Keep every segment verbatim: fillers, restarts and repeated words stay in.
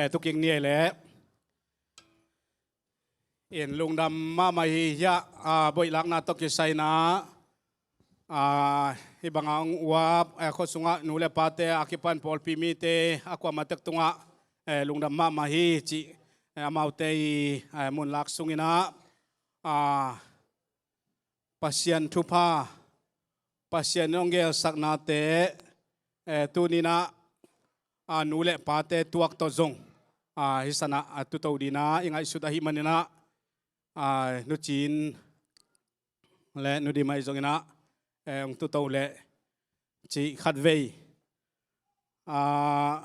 Eh, tukik ni ei leh. In lungdam mahmah hi hiah, ah, boihlakna tawh kisai-in ah, ah, hih bangah hong uap, eh, khua sungah nu le pate, a kipan pawlpi mite, a kuamah tek tungah, eh, lungdam mahmah hi cih, eh, amaute i, eh, munlak sungin ah, ah, Pasian thupha, Pasian in hong gelsaknate, eh, tuni-in ah, a nu le pate tuak tawh zong, ah, hih sanah, ah, tuto dingin ah i ngaihsut ahih manin ah, ah, Nu Cin le Nu Dim ahi zongin ah, eh, hong tuto leh cih khatvei. Ah,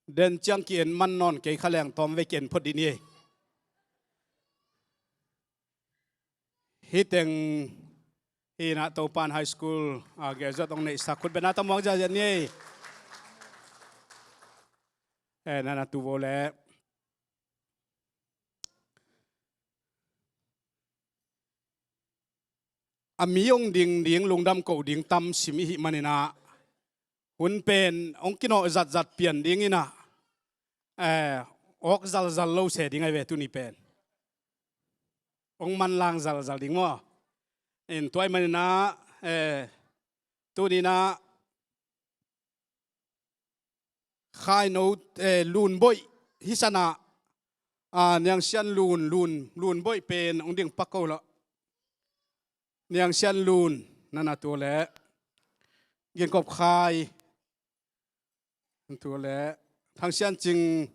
den ciang ki-en man nawn kei kha leng tawm vei ki-en phot ding hi. Hih teng hi-in ah Topa'n high school, ah, graduate hong neihsak, khut beng a tawh muak ziahziah ni. Eh, na na tu vo leh. A mi hong ding ding, lungdam ko ding tam sim i hih manin ah, hun pen hong kinawh zatzat pian dingin ah, eh, awk zalzal lo se ding ahi ve tuni pen. Hong manlang zalzal ding maw. In tua ahih manin ah, eh, tuni-in ah Khaino, eh, Lunboih hih sanah, ah, Niang Sian Lun, Lun, Lunboih pen hong ding pak ko lah. Niang Sian Lun, na na tu leh. Gin Kop Khai, tu leh. Thang Sian Cing,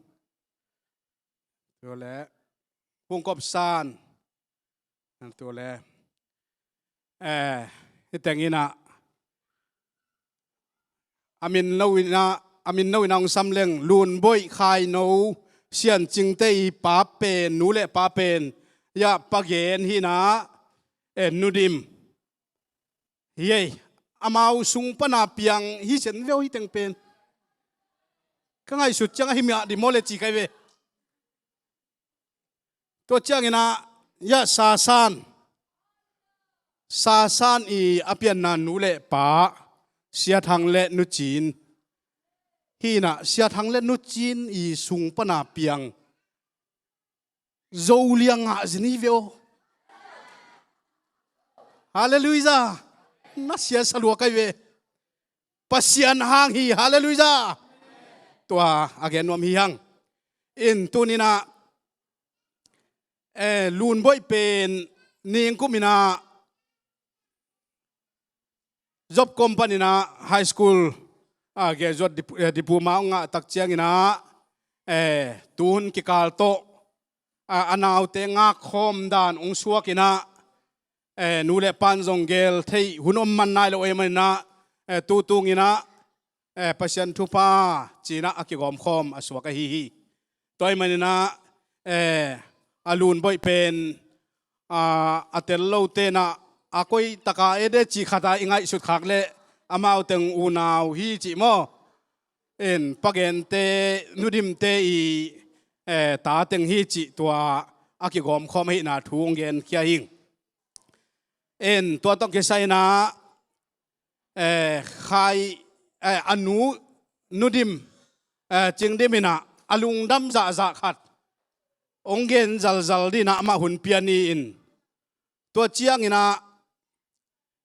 tu leh. Hung Kop San, tu leh. Eh, hih teng in ah, a min no in ah, a min no in ah hong sam leng, Lunboih, Khaino, Sian Cingte i pa pen, nu le pa pen, hiah pa gen hi-in ah, eh, Nu Dim. Hi ei, amau sung pan a piang hi zen ve aw hih teng pen. Ka ngaihsut ciang ahi mah ding maw leh ci ka hi ve. Tua ciangin ah, hiah Sasan, Sasan i a pianna nu le pa, Sia Thang le Nu Cin. Hi-in ah, Sia Thang le Nu Cin i sung pan a piang Zo liang ngah zen hi ve aw. Halleluiah. Na sia sa lua ka hi ve. Pasian hang hi, halleluiah. Tua a gen nuam hi hang. In tuni-in ah, eh, Lunboih pen ningkum in ah Job Company in ah high school, ah, graduate dip-, eh, diploma hong ngah tak ciangin ah, eh, tuhun kikal tawh, ah, a naute ngakkhawm dan hong suak in ah, eh, nu le pa'n zong gel theih hun om man nai lo ahih manin ah, eh, tu tungin ah, eh, Pasian thupha ci-in ah a kigawmkhawm a suak ahi hi. Tua ahih manin ah, eh, a Lunboih pen, ah, a tel lote in ah a koi takah e de cih khat ah i ngaihsut khak leh amau teng unau hi cih maw. In pa gente, Nu Dimte i, eh, ta teng hi cih tua a kigawmkhawm ahihna thu hong genkhia hing. In tua tawh kisai-in ah, eh, Khai, eh, a nu, Nu Dim, eh, Cing Dim in ah a lungdam zahzah khat hong gen zalzal dingin ah amah hun pia ni in. Tua ciangin ah,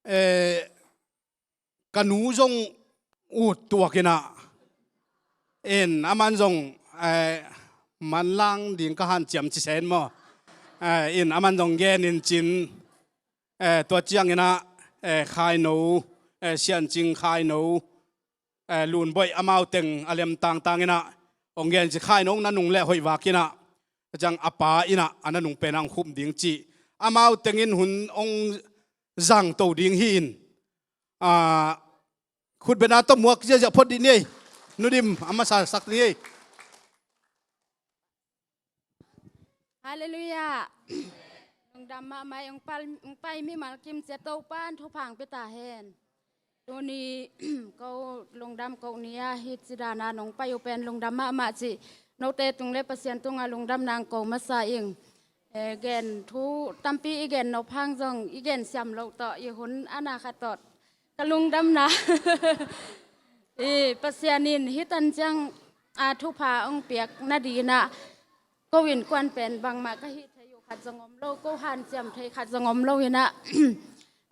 eh, ka nu zong ut tuak in ah, in aman zong, eh, manlang ding ka hanciam ci sen maw. Eh, in aman zong gen in cin, eh, tua ciangin ah, eh, Khaino, eh, Sian Cing, Khaino, eh, Lunboih amau teng a lem tangtang in ah hong gen ci, Khaino hong na nung leh hoih vak in ah, a ciang a pa in ah a na nung pen ah hong khum ding ci. Amau teng in hun hong zang to ding hi in. Ah, khut beng a tawh muak ziahziah phot dih ni ei. Nu Dim a masa sak ni ei. Halleluiah. Lungdam mahmah, hong pai, hong pai mimal kim ciat Topa'n thupha hong pia ta hen. Tuni ko lungdam ko ni a, hih ci dan a nong pai uh pen lungdam mahmah cih note tung le Pasian tungah lungdamna hong ko masa ing. Eh, gen thu tampi i gen nop hang zong i gen siam loh tawh i hun a na khat tawh ka lungdamna. I Pasian in hih tan ciang a thupha hong piak nadinah ko innkuan pen bangmah ka hih theih uh khat zong om lo, ko hanciam theih khat zong om lo inah,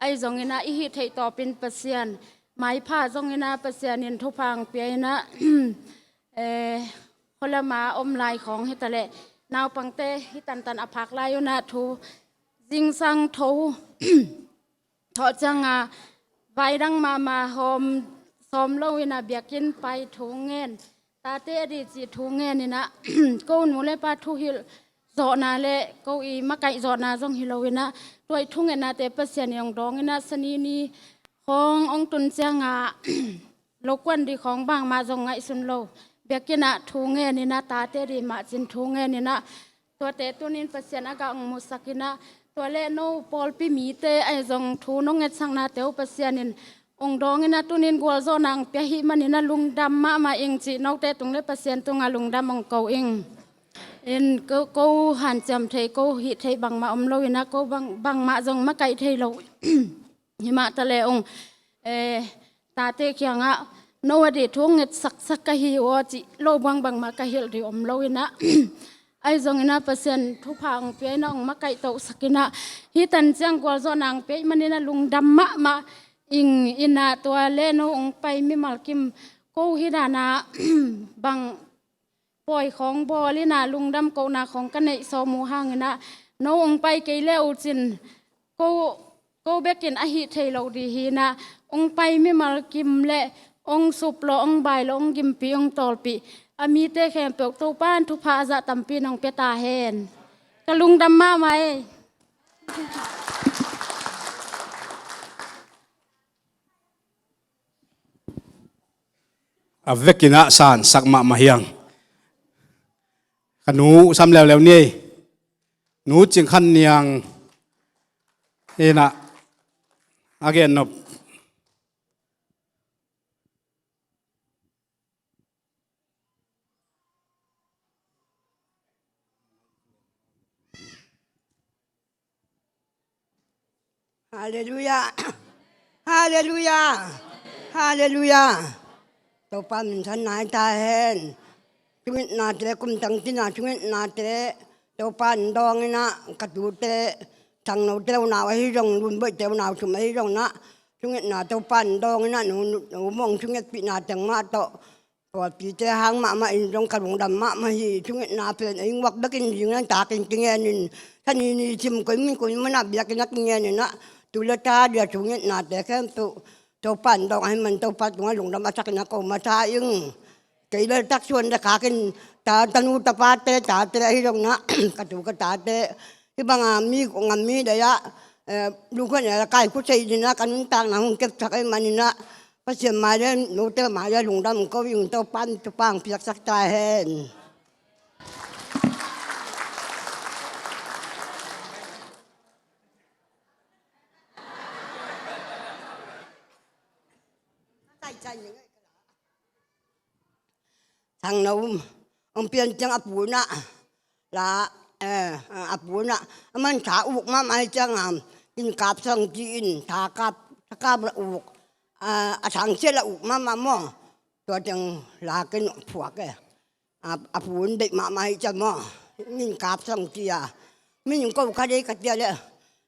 ahi zonginah i hih theih tawpin Pasian maipha zonginah Pasian in thupha hong pia inah, eh, khualama om lai khawng hitaleh naupangte hih tantan a phak lai unah thu zingsang tho thawh cianga vaidang mahmah hawm sawm lo inah biakinn pai thu ngen, tate a dih cih thu ngen inah ko nu le pa thuhilh zawhna le ko i makaih zawhna zong hi lo inah tua i thungetnate Pasian i hong dawng inah sanini khawng hong tun cianga lokuan dih khawng bangmah zong ngaihsun lo. Biakinn ah thu ngen inah tate dih mah cin thu ngen inah tuate tunin Pasian a gah hong musak inah tua le no pawlpi mite ahi zong thu nong ngetsaknate uh Pasian in hong dawng inah tunin gualzawhna hong pia hih man inah lungdam mahmah ing cih note tung le Pasian tungah lungdam hong ko ing. In ko, ko hanciam thei, ko hih thei bangmah om lo inah ko bang, bangmah zong makaih thei lo. Hih mah taleh ung, eh, tate kiangah no a dih thu ngetsaksak ka hi uh aw cih lo buang bangmah ka hilh dih om lo inah. Ahi zonginah Pasian thupha hong pia inah hong makaih tohsak inah hih tan ciang gualzawhna hong pia ih man inah lungdam mahmah ing inah tua le no hong pai mimal kim ko hih danah bang pawi khawng bawl inah lungdam kohna khawng ka neih sawm uh hang inah no hong pai kei le uh cin ko, ko bekin a hih thei lo dih hi inah hong pai mimal kim le hong suplawh, hong bailawh, hong gimpi, hong tawlpih a mite khempeuh Topan thupha a zah tampi nong pia ta hen. Ka lungdam mahmah ei. A vekin ah sansak mahmah hiang. Ka nu sam leuleu ni ei. Nu Cing Khan Niang inah a gen nop. Halleluiah. Halleluiah. Halleluiah. Topa minthanna hi ta hen. Thungetnate, kum tang cina thungetnate Topa in dawng inah ka tute, Thangnote unau ahi zong, Lunboihte unau thum ahi zong nah thungetna Topa in dawng inah nu, nu, nu mong thungetpihna teng mah tawh pawlpite hang mahmah in zong ka lungdam mahmah hi. Thungetna pen ei nguak bekin zing nang takin kingen in, sanini sim koi mun koi munah biakinn ah kingen inah tu le ta dia thungetnate khempeuh Topa in dawng ahih man Topa tungah lungdam a takin a ko masa ing. Kei le taksuan le khakin ta, tanu tapate tate ahi zong nah ka tu ka tate hih banga mi ngam mi dei ah, eh, lungkhuan a kaikhut thei dinah ka nuntakna hong kepsak ahih man inah Pasian mai le note mai le lungdam ko ing. Topan thupha hong piaksak ta hen. Thangno hong pian ciang a pu nah la, eh, a pu nah a man tha uk mahmah hi cianga inn kap sang ci-in tha kap, tha kap la uk, a, a thangsia la uk mahmah maw. Tua teng lakin phuak e. A, a pu in deih mahmah hi ciang maw, inn kap sang ci-a min ko kha dei ka cia le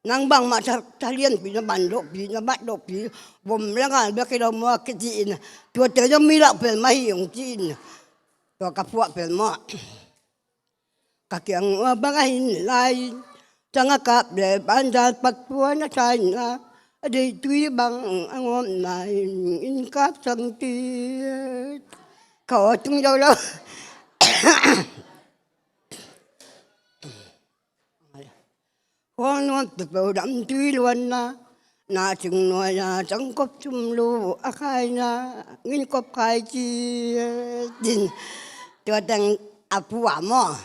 nang bangmah tha, tha lianpi na ban dohpi na bat dohpi vom le ngal bek hi lo maw kici-in tuate zong mi lauh pel mah hi hong ci-in tua ka phuah pel maw. Ka kiang ua bang a hin lai cang a kap le banzan pat puan a thaina a deih tui bang a ngawmna in inn kap sang ci ka aw tung zo lo. Khuang nuam tuto dam tui luanna na cing nuaina cangkop sum lu a khaina ngin kop khai ci din. Tua teng a pu a maw,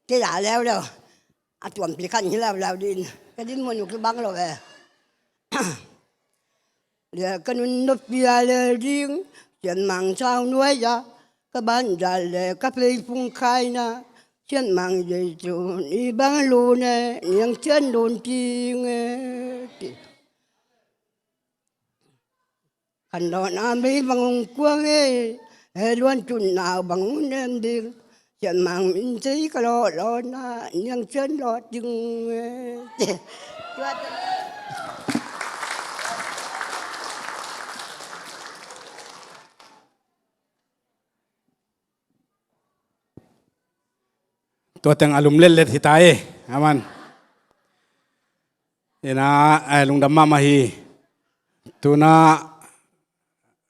kei a leuleu a tuampi khan hi leuleu din ka din mun uh kibang lo e. Le ka nun nopia le ding sian mang sau nuai a ka ban dal le ka pei phung khaina Sianmang Jesu i bang lun e, niang sian lun cing e. Kan dawn a mei bang hong kuang e, he luan tun nau bang hong nem ding. Sianmang min sei ka lawh lawh na, niang sian lawh ding e. Tua teng a lum letlet hi ta e. Aman. Ina, eh, lungdam mahmah hi. Tuna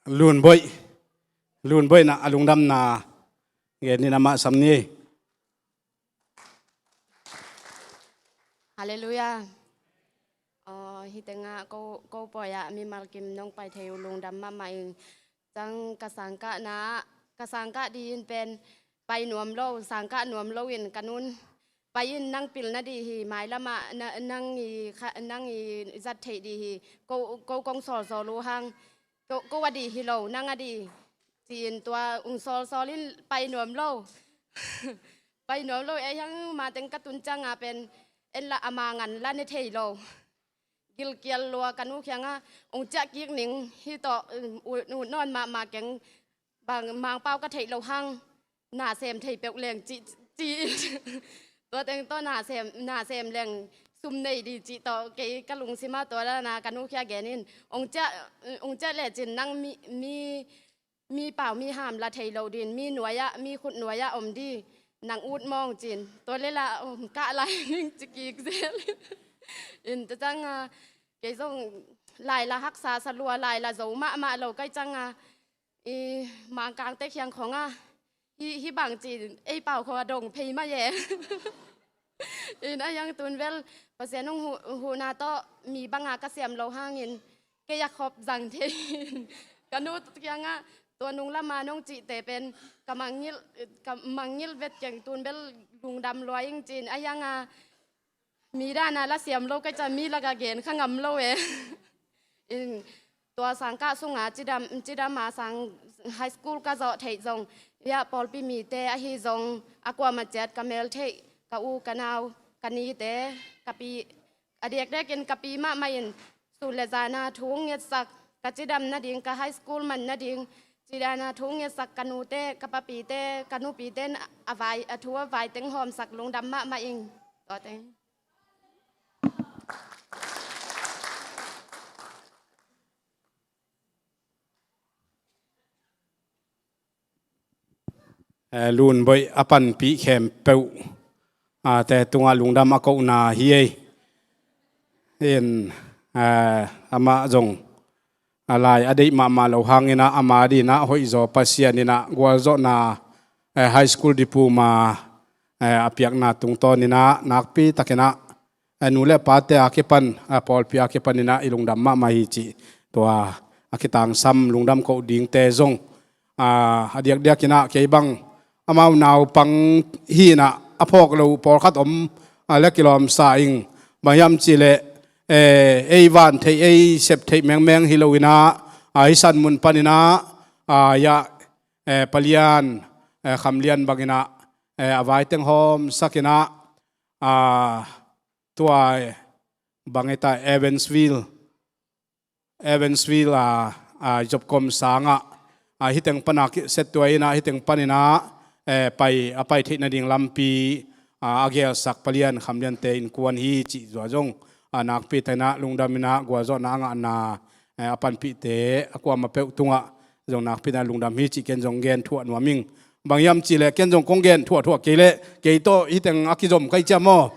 Lunboih. Lunboih na a lungdamna gen ni, amah sam ni. Halleluiah. Aw, hi tengah ko, ko pawi ah mimal kim nong pai thei uh lungdam mahmah ing. Cang ka sangkahna, ka sangkah dih in pen pai nuam lo, sangkah nuam lo in ka nun. Pai in, nang pilna dih hi, mailamah na, nang i kha, nang i zat theih dih hi, ko, ko kong sawlsawl uh hang, ko, ko a dih hi lo, nang a dih, ci-in tua ung sawlsawl in pai nuam lo. Pai nuam lo, ei hang mateng ka tun cianga pen en la ama ngan la ne thei lo. Gilkial lua ka nu kiangah, ung ciah kik ning, hi tawh, um, ut, ut nawn mahmah keng, bang Mangpau ka theih loh hang, na sem thei peuh leng cih, cih. Tua teng tawh na sem, na sem leng sum nei dih cih tawh kei ka lungsimah tua dana ka nu kia genin, ung ciah, ung ciah lecin nang mi, mi mi pau mi ham la thei lo din, mi nuai-ah, mi khut nuai-ah om di, nang ut mawng cin. Tua lela om kah lai ning ci kik zel. In tua cianga, kei zong lai la haksa sa lua, lai la zo mahmah lo kai cianga, i Mangkangte kiang khonga, hi, hi bang cin, ei pau khua dong phei mah e. In a yang tun bel Pasian hong hu-, huhna tawh mi banga ka siam lo hangin kei a khop zang thei in ka nu kiangah tua nung lama nong cihte pen ka mangngilh, ka mangngilh vet keng tun bel lungdam lua ing cin a yanga mi dana la siam lo ka ca mi laka gen kha ngam lo e. In tua sangkah sunga cidam, cidama sang high school ka zawh theih zong, ya pawlpi mite ahi zong, a kuama ciat ka mel theih, ka u, ka nau, ka nite, ka pi, a diakdiakin ka pi mahmah in sun le zana thu hong ngetsak, ka cidam nading, ka high school man nading, cidana thu hong ngetsak ka nute, ka papite, ka nupite in a vai, a thu a vai teng hawmsak lungdam mahmah ing. Tua teng. Eh, Lunboih a panpih khempeuh, ah, te tungah lungdam a kohna hi ei. In, eh, amah zong a lai a deih mahmah lo hangin ah ama dinah hoihzaw Pasian inah gualzawhna, eh, high school diploma, eh, a piakna tungtawninah nakpitakinah, eh, nu le pate a kipan, eh, pawlpi a kipaninah i lungdam mahmah hi cih tua a kitangsam lungdam koh dingte zong, ah, a diakdiakinah kei bang amau naupang hinah a phawk lo uh pawlkhat om, ah, le kilawmsa ing. Bang hiam cihleh, eh, ei van theih, ei sep theih mengmeng hi loinah, ah, hi san mun paninah, ah, ya, eh, palian, eh, khamlian banginah, eh, a vaiteng hawmsakinah, ah, tua, eh, bang hita Evansville, Evansville, ah, ah, Jobkom sangah, ah, hiteng pana kiset tua inah, hiteng paninah, eh, pai, a pai theih nading lampi, ah, a gelsak palian khamliante innkuan hi cih zua zong, ah, nakpitakinah lungdaminah gualzawhna a ngahna, eh, a panpihte a kuama peuh tungah zong nakpitakinah lungdam hi cih ken zong gen thuah nuam ing. Bang hiam cihleh ken zong kong gen thuah thuah kei leh kei tawh hiteng a kizom kai ciam aw.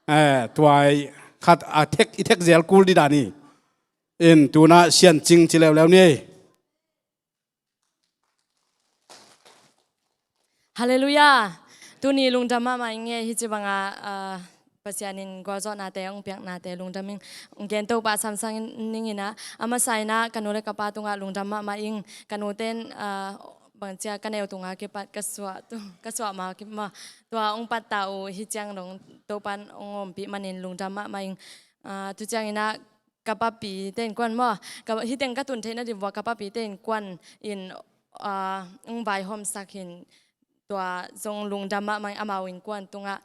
Eh, tuai khat a thek, i thek zel kul dih dan hi. In tuna Sian Cing ci leuleu ni. Halleluiah. Tuni lungdam mahmah ing e, hi ci banga, ah, Pasian in gualzawhnate hong piaknate lungdam ing. Hong gen Topa samsang ning inah, a masa inah ka nu le ka pa tungah lungdam mahmah ing. Ka nute in, ah, bangcia ka neu tunga kipat ka suah tu, ka suah ma kima tua hong patta uh hi ciang dong Topan hong ompih manin lungdam mahmah ing. Ah, tu cianginah ka papite innkuan maw? Ka, hiteng ka tun theih nading vua ka papite innkuan in, ah, hong vaihawmsak hin. tua zong lungdam mahmah ing, amau innkuan tungah.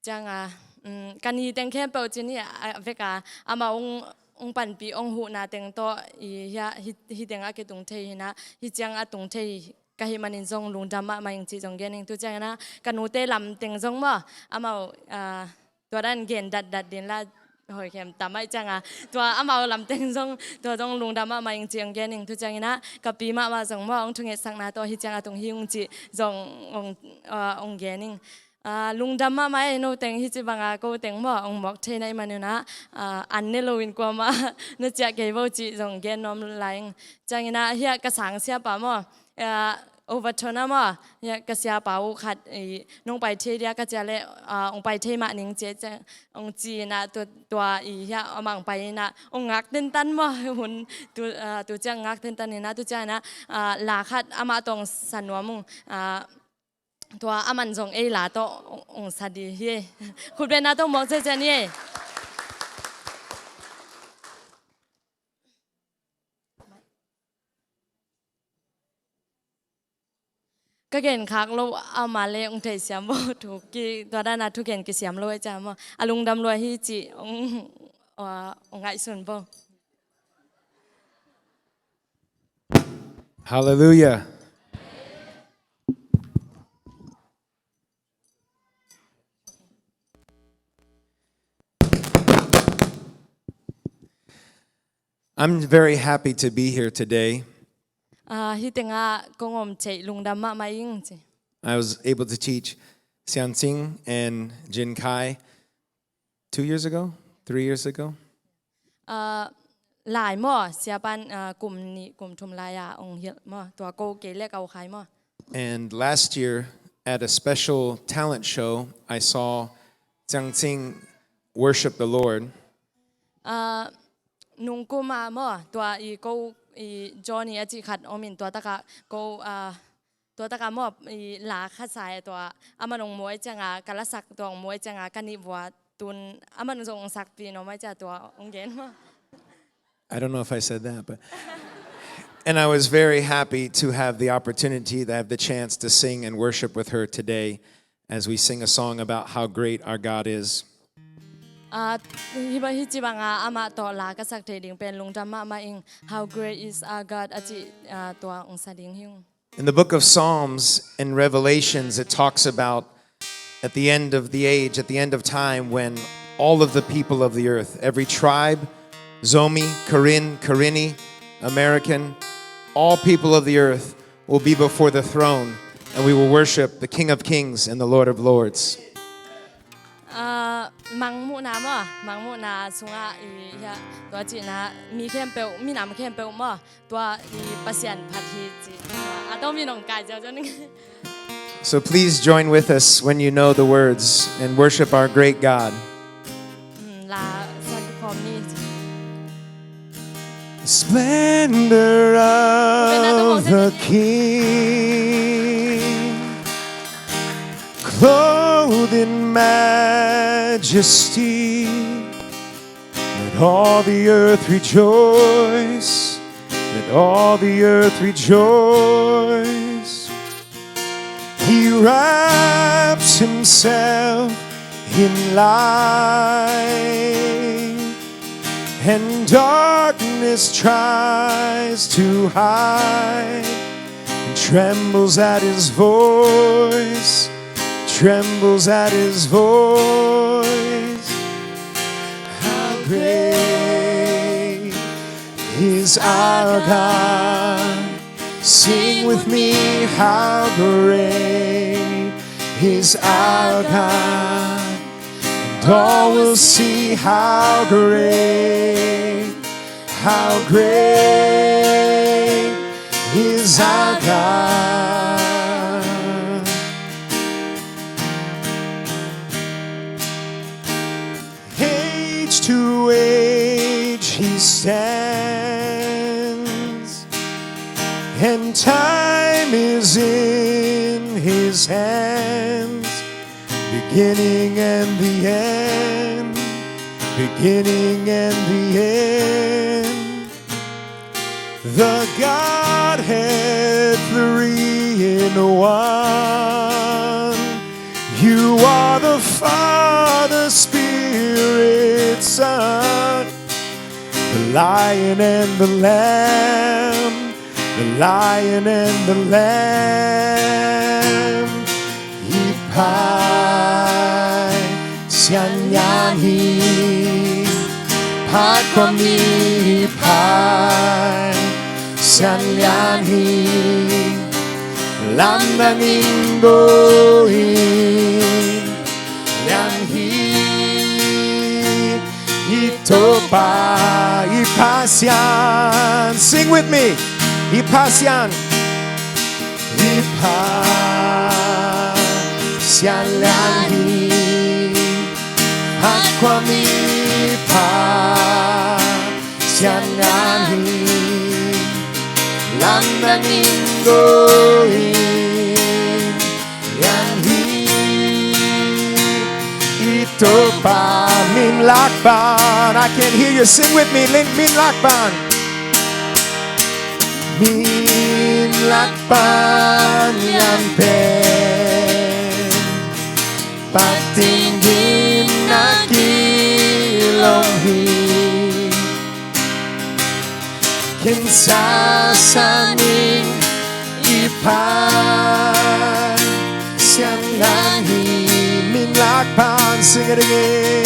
Ciangah, um, ka ni teng khempeuh ci ni, a veka amau hong, hong panpih, hong huhna teng tawh i hia, hi, hi tengah kitung thei hi-in ah, hi ciang a tung thei ka hih manin zong lungdam mahmah ing cih zong gen ing. Tu ciangin ah ka nute lam teng zong maw, amau, ah, tua dan gen datdat ding la, hoih khem tam ahih ciangah, tua amau lam teng zong, tua zong lungdam mahmah ing cih hong gen ing. Tu ciangin ah ka pi mahmah zong maw, hong thungetsakna tawh hi ciang a tung hi ung cih zong hong, ah, hong gen ing. Ah, lungdam mahmah ei, no teng hi ci banga ko teng maw, hong mawk thei na hih manin ah, ah, an ne loin kuamah na ciah kei vo cih zong gen nuam lai ing. Ciangin ah hiah ka sang siapa maw, ah, Overton ah maw, hiah ka siapa uh khat, i, nong pai thei dia ka ciah leh, ah, hong pai thei mah ning ci, ciang hong ci-in ah, tua, tua i hiah amah hong pai in ah, hong ngak tentan maw, hun tu, ah, tu ciang ngak tentan in ah, tu ciangin ah, ah, la khat amah tawh hong sa nuam ung, ah, tua aman zong ei la tawh hong, hong sa ding hi. Khutbetna tawh mawk ciacian hi. Ka gen khak lo, amah le hong theisiam vo, thu ki, tua dana thugen kisiam lo ahih ciang maw, a lungdam lua hi cih hong, ah, hong ngaihsun vo. Hallelujah. I'm very happy to be here today. Ah, hi tengah kong om theih lungdam mahmah ing ci. I was able to teach Sian Cing and Jin Kai two years ago, three years ago. Ah, lai maw, siapan, ah, kum nih, kum thum lai-a hong hilh maw, tua ko kei le ka u Khai maw. And last year, at a special talent show, I saw Sian Cing worship the Lord. Ah, nungkum ah maw, tua i ko, i Johnny a cih khat om in, tua takah ko, ah, tua takah maw, i la khat sa e, tua aman hong mu ahih ciangah, ka lasak tua hong mu ahih ciangah, ka nih vua tun aman zong hong sakpih nuam ahih ciangah tua hong gen maw. I don't know if I said that, but and I was very happy to have the opportunity, to have the chance to sing and worship with her today as we sing a song about how great our God is. Ah, hi ba, hi ci banga amah tawh la ka sak thei ding pen lungdam mahmah ing, How Great Is Our God a cih, ah, tua hong sa ding hi ung. In the book of Psalms and Revelations, it talks about at the end of the age, at the end of time, when all of the people of the earth, every tribe, Zomi, Karen, Karenni, American, all people of the earth will be before the throne, and we will worship the King of Kings and the Lord of Lords. Ah, mangmuhna maw, mangmuhna sungah i, hiah, tua cihna, mi khempeuh, minam khempeuh maw, tua i Pasian phat hi ci. A tawh mi nong kai ziau zong. So please join with us when you know the words and worship our great God. Hmm, la sa khawm ni. Splendor of the King, clothed in majesty. Let all the earth rejoice. Let all the earth rejoice. He wraps himself in light, and darkness tries to hide, and trembles at his voice, trembles at his voice. How great is our God. Sing with me, how great is our God. And all will see how great, how great is our God. Age to age he stands, and time is in his hands. Beginning and the end, beginning and the end. The Godhead three in one. You are the Father, Spirit, Son, the Lion and the Lamb, the Lion and the Lamb. I Pasian lian hi, phat khuami i Pasian lian hi, lamdang in go hi, lian hi. I Topa i Pasian. Sing with me. I Pasian. I Pasian lian hi, phat khuami i Pasian lian hi, lamdang in go hi, lian hi. I Topa min lak pan. I can hear you, sing with me. Min lak pan. Min lak pan lian pen, phat tinggin a kilawm hi. Khensa sa ning, i Pasian lian hi. Min lak pan, sing it again.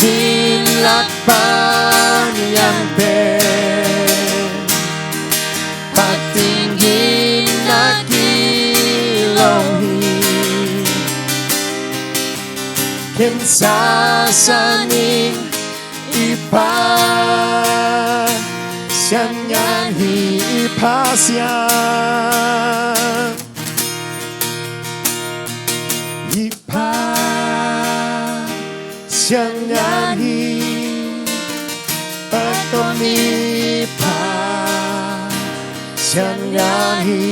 Min lak pan lian pen, phat tinggin a kilawm hi. Khensa sa ning, i Pasian lian hi, i Pasian. I Pasian lian hi, phat khuami i Pasian lian hi,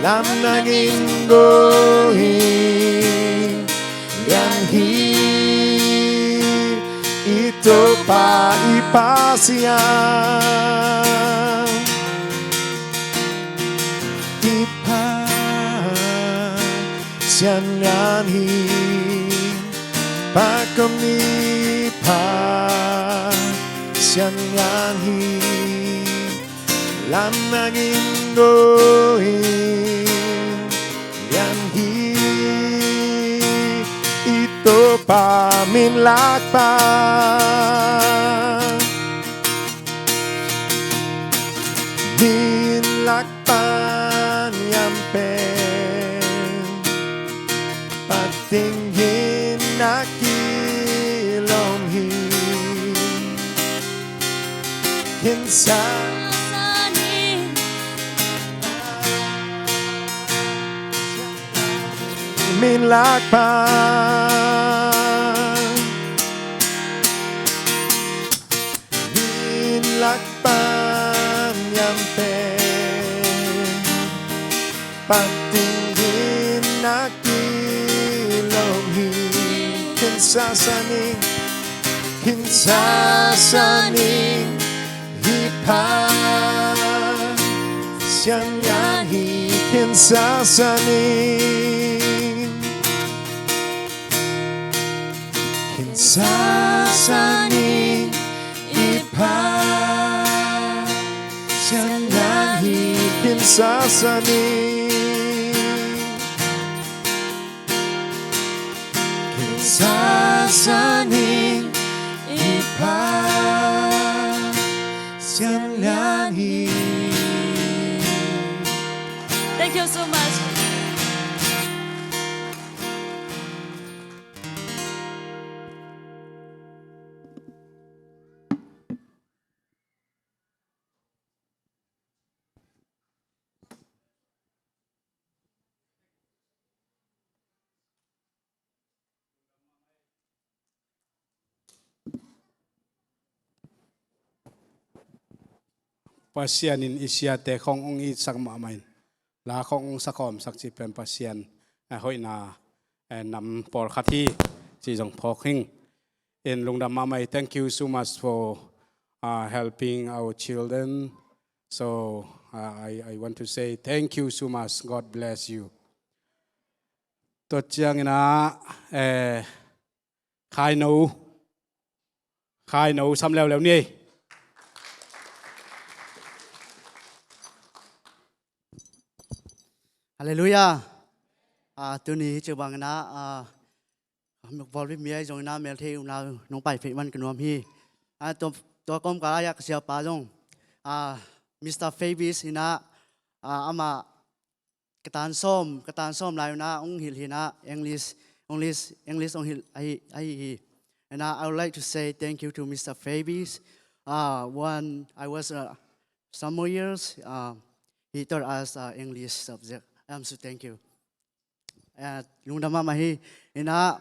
lamdang in go hi, lian hi. I Topa i Pasian, i Pasian lian hi, phat khuami i Pasian lian hi, lamdang in go hi, lian hi. I Topa min lak pan, min lak pan lian pen, phat tinggin a kilawm hi. Khensa sa ning, min lak pan, min lak pan lian pen, phat tinggin a kilawm hi. Khensa sa ning, khensa sa ning, i Pasian lian hi. Khensa sa ning, khensa sa ning, i Pasian lian hi. Khensa sa ning, khensa sa ning, i Pasian lian hi. Thank you so much. Pasian in i siate khong hong itsak mahmah in, la khong hong sakhawmsak cih pen Pasian, eh, hoihna, eh, nam pawlkhat hi cih zong phawk hing. In lungdam mahmah hi. Thank you so much for uh, helping our children. So uh, I, I want to say thank you so much. God bless you. Tua ciangin ah, eh, Khaino, Khaino sam leuleu ni. Halleluiah. Ah, tuni hi ci bangin ah, ah, mukbawl bik mi ahi zongin ah, melthei unau nong pai phei man ka nuam hi. Ah, tua, tua kawmkal ah ka siapa zong, ah, Mister Fabies hi-in ah, ah, amah ka tan sawm, ka tan sawm lai-in ah hong hilh hi-in ah, English, English, English hong hilh ahi, ahi hi. And uh, I would like to say thank you to Mister Fabies. Uh, when I was uh, somewhere else, uh, he taught us uh, English subject. I'm so thank you. Uh, lungdam mahmah hi. In ah,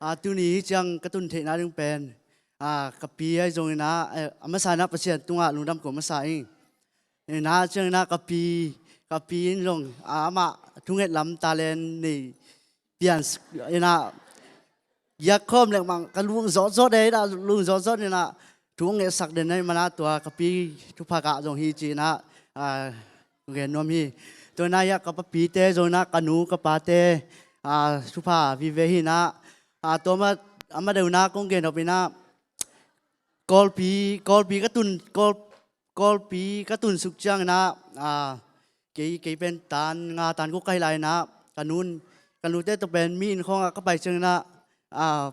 ah, tuni hi ciang ka tun theihna ding pen, ah, ka pi ahi zongin ah, eh, a masa in ah Pasian tungah lungdam ko masa ing. In ah ciangin ah ka pi, ka pi in zong, ah, amah thunget lam talent nei pian, in ah, giak khawm leh mang ka lung zawtzawt e, in ah lung zawtzawt in ah thu hong ngetsak den ahih man ah tua ka pi thupha gah zong hi ci-in ah, ah, gen nuam hi. Tua in ah hiah ka papite zong in ah ka nu ka pate, ah, thupha vive hi-in ah, ah, tua mah, a mah deuh in ah kong gen nop in ah Kawlpi, Kawlpi ka tun, Kawl, Kawlpi ka tun suk ciangin ah, ah, kei, kei pen tan nga tan guk ka hi lai-in ah ka nun, ka nute tawh pen mi inn khawngah ka pai ciangin ah, ah,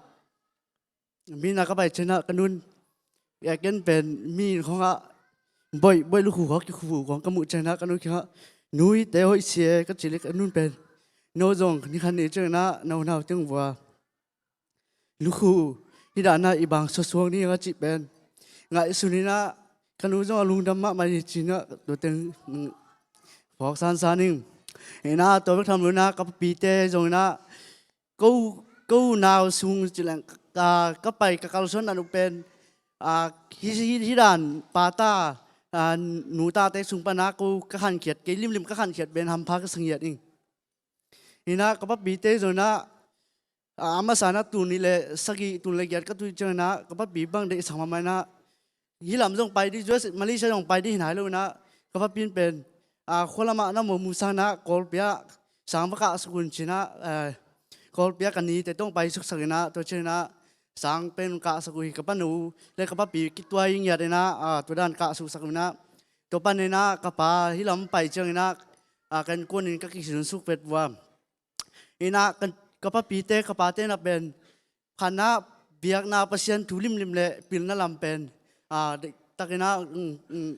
mi inn ah ka pai ciangin ah ka nun, eh, ken pen mi inn khawngah boih, boih lukhu khawng kikhu khawng ka muh ciangin ah ka nu kiangah, "Nu, hihte hoih sia e," ka cih leh ka nun pen, "No zong ni khat ni ciangin ah na unau teng vua lukhu hi dan ah i bang suaksuak ni," ka cih pen ngaihsun in ah ka nu zong a lungdam mahmah hi ci-in ah tua teng, mm, phawk sansan ing. In ah tua bek tham lo in ah ka papite zong in ah ko, ko unau sung ci leng ka, ka pai ka kalsuan dan uh pen, ah, hi, hi, hi dan pata, ah, nutate sung pan ah ko ka khankhiat, kei limlim ka khankhiat pen hampha ka sa ngiat ing. In ah ka papite zong in ah, ah, a masa in ah tul nih leh sagih, tul nih leh giat ka tun ciangin ah ka papi bang deihsak mahmah in ah, hih lam zong pai ding, U S, Malaysia zong pai ding hi nai lo in ah ka papi in pen, ah, khua lamah na mu, mu sang in ah Kawlpi ah sang va kahsuk un ci-in ah, ah, Kawlpi ah ka nite tawh hong paisuksak in ah, tua ciangin ah sang pen kahsak uh hi. Ka panu leh ka papi kituai ngiat in ah, ah, tua dan kahsuksak uh in ah, tua panin ah ka pa hih lam pai ciangin ah, ah, ka innkuan in ka kisun suk vet vua. In ah ka, ka papite, ka pate in ah pen khatna biakna Pasian thu limlim leh pilna lam pen, ah, deihtakin ah, mm, mm,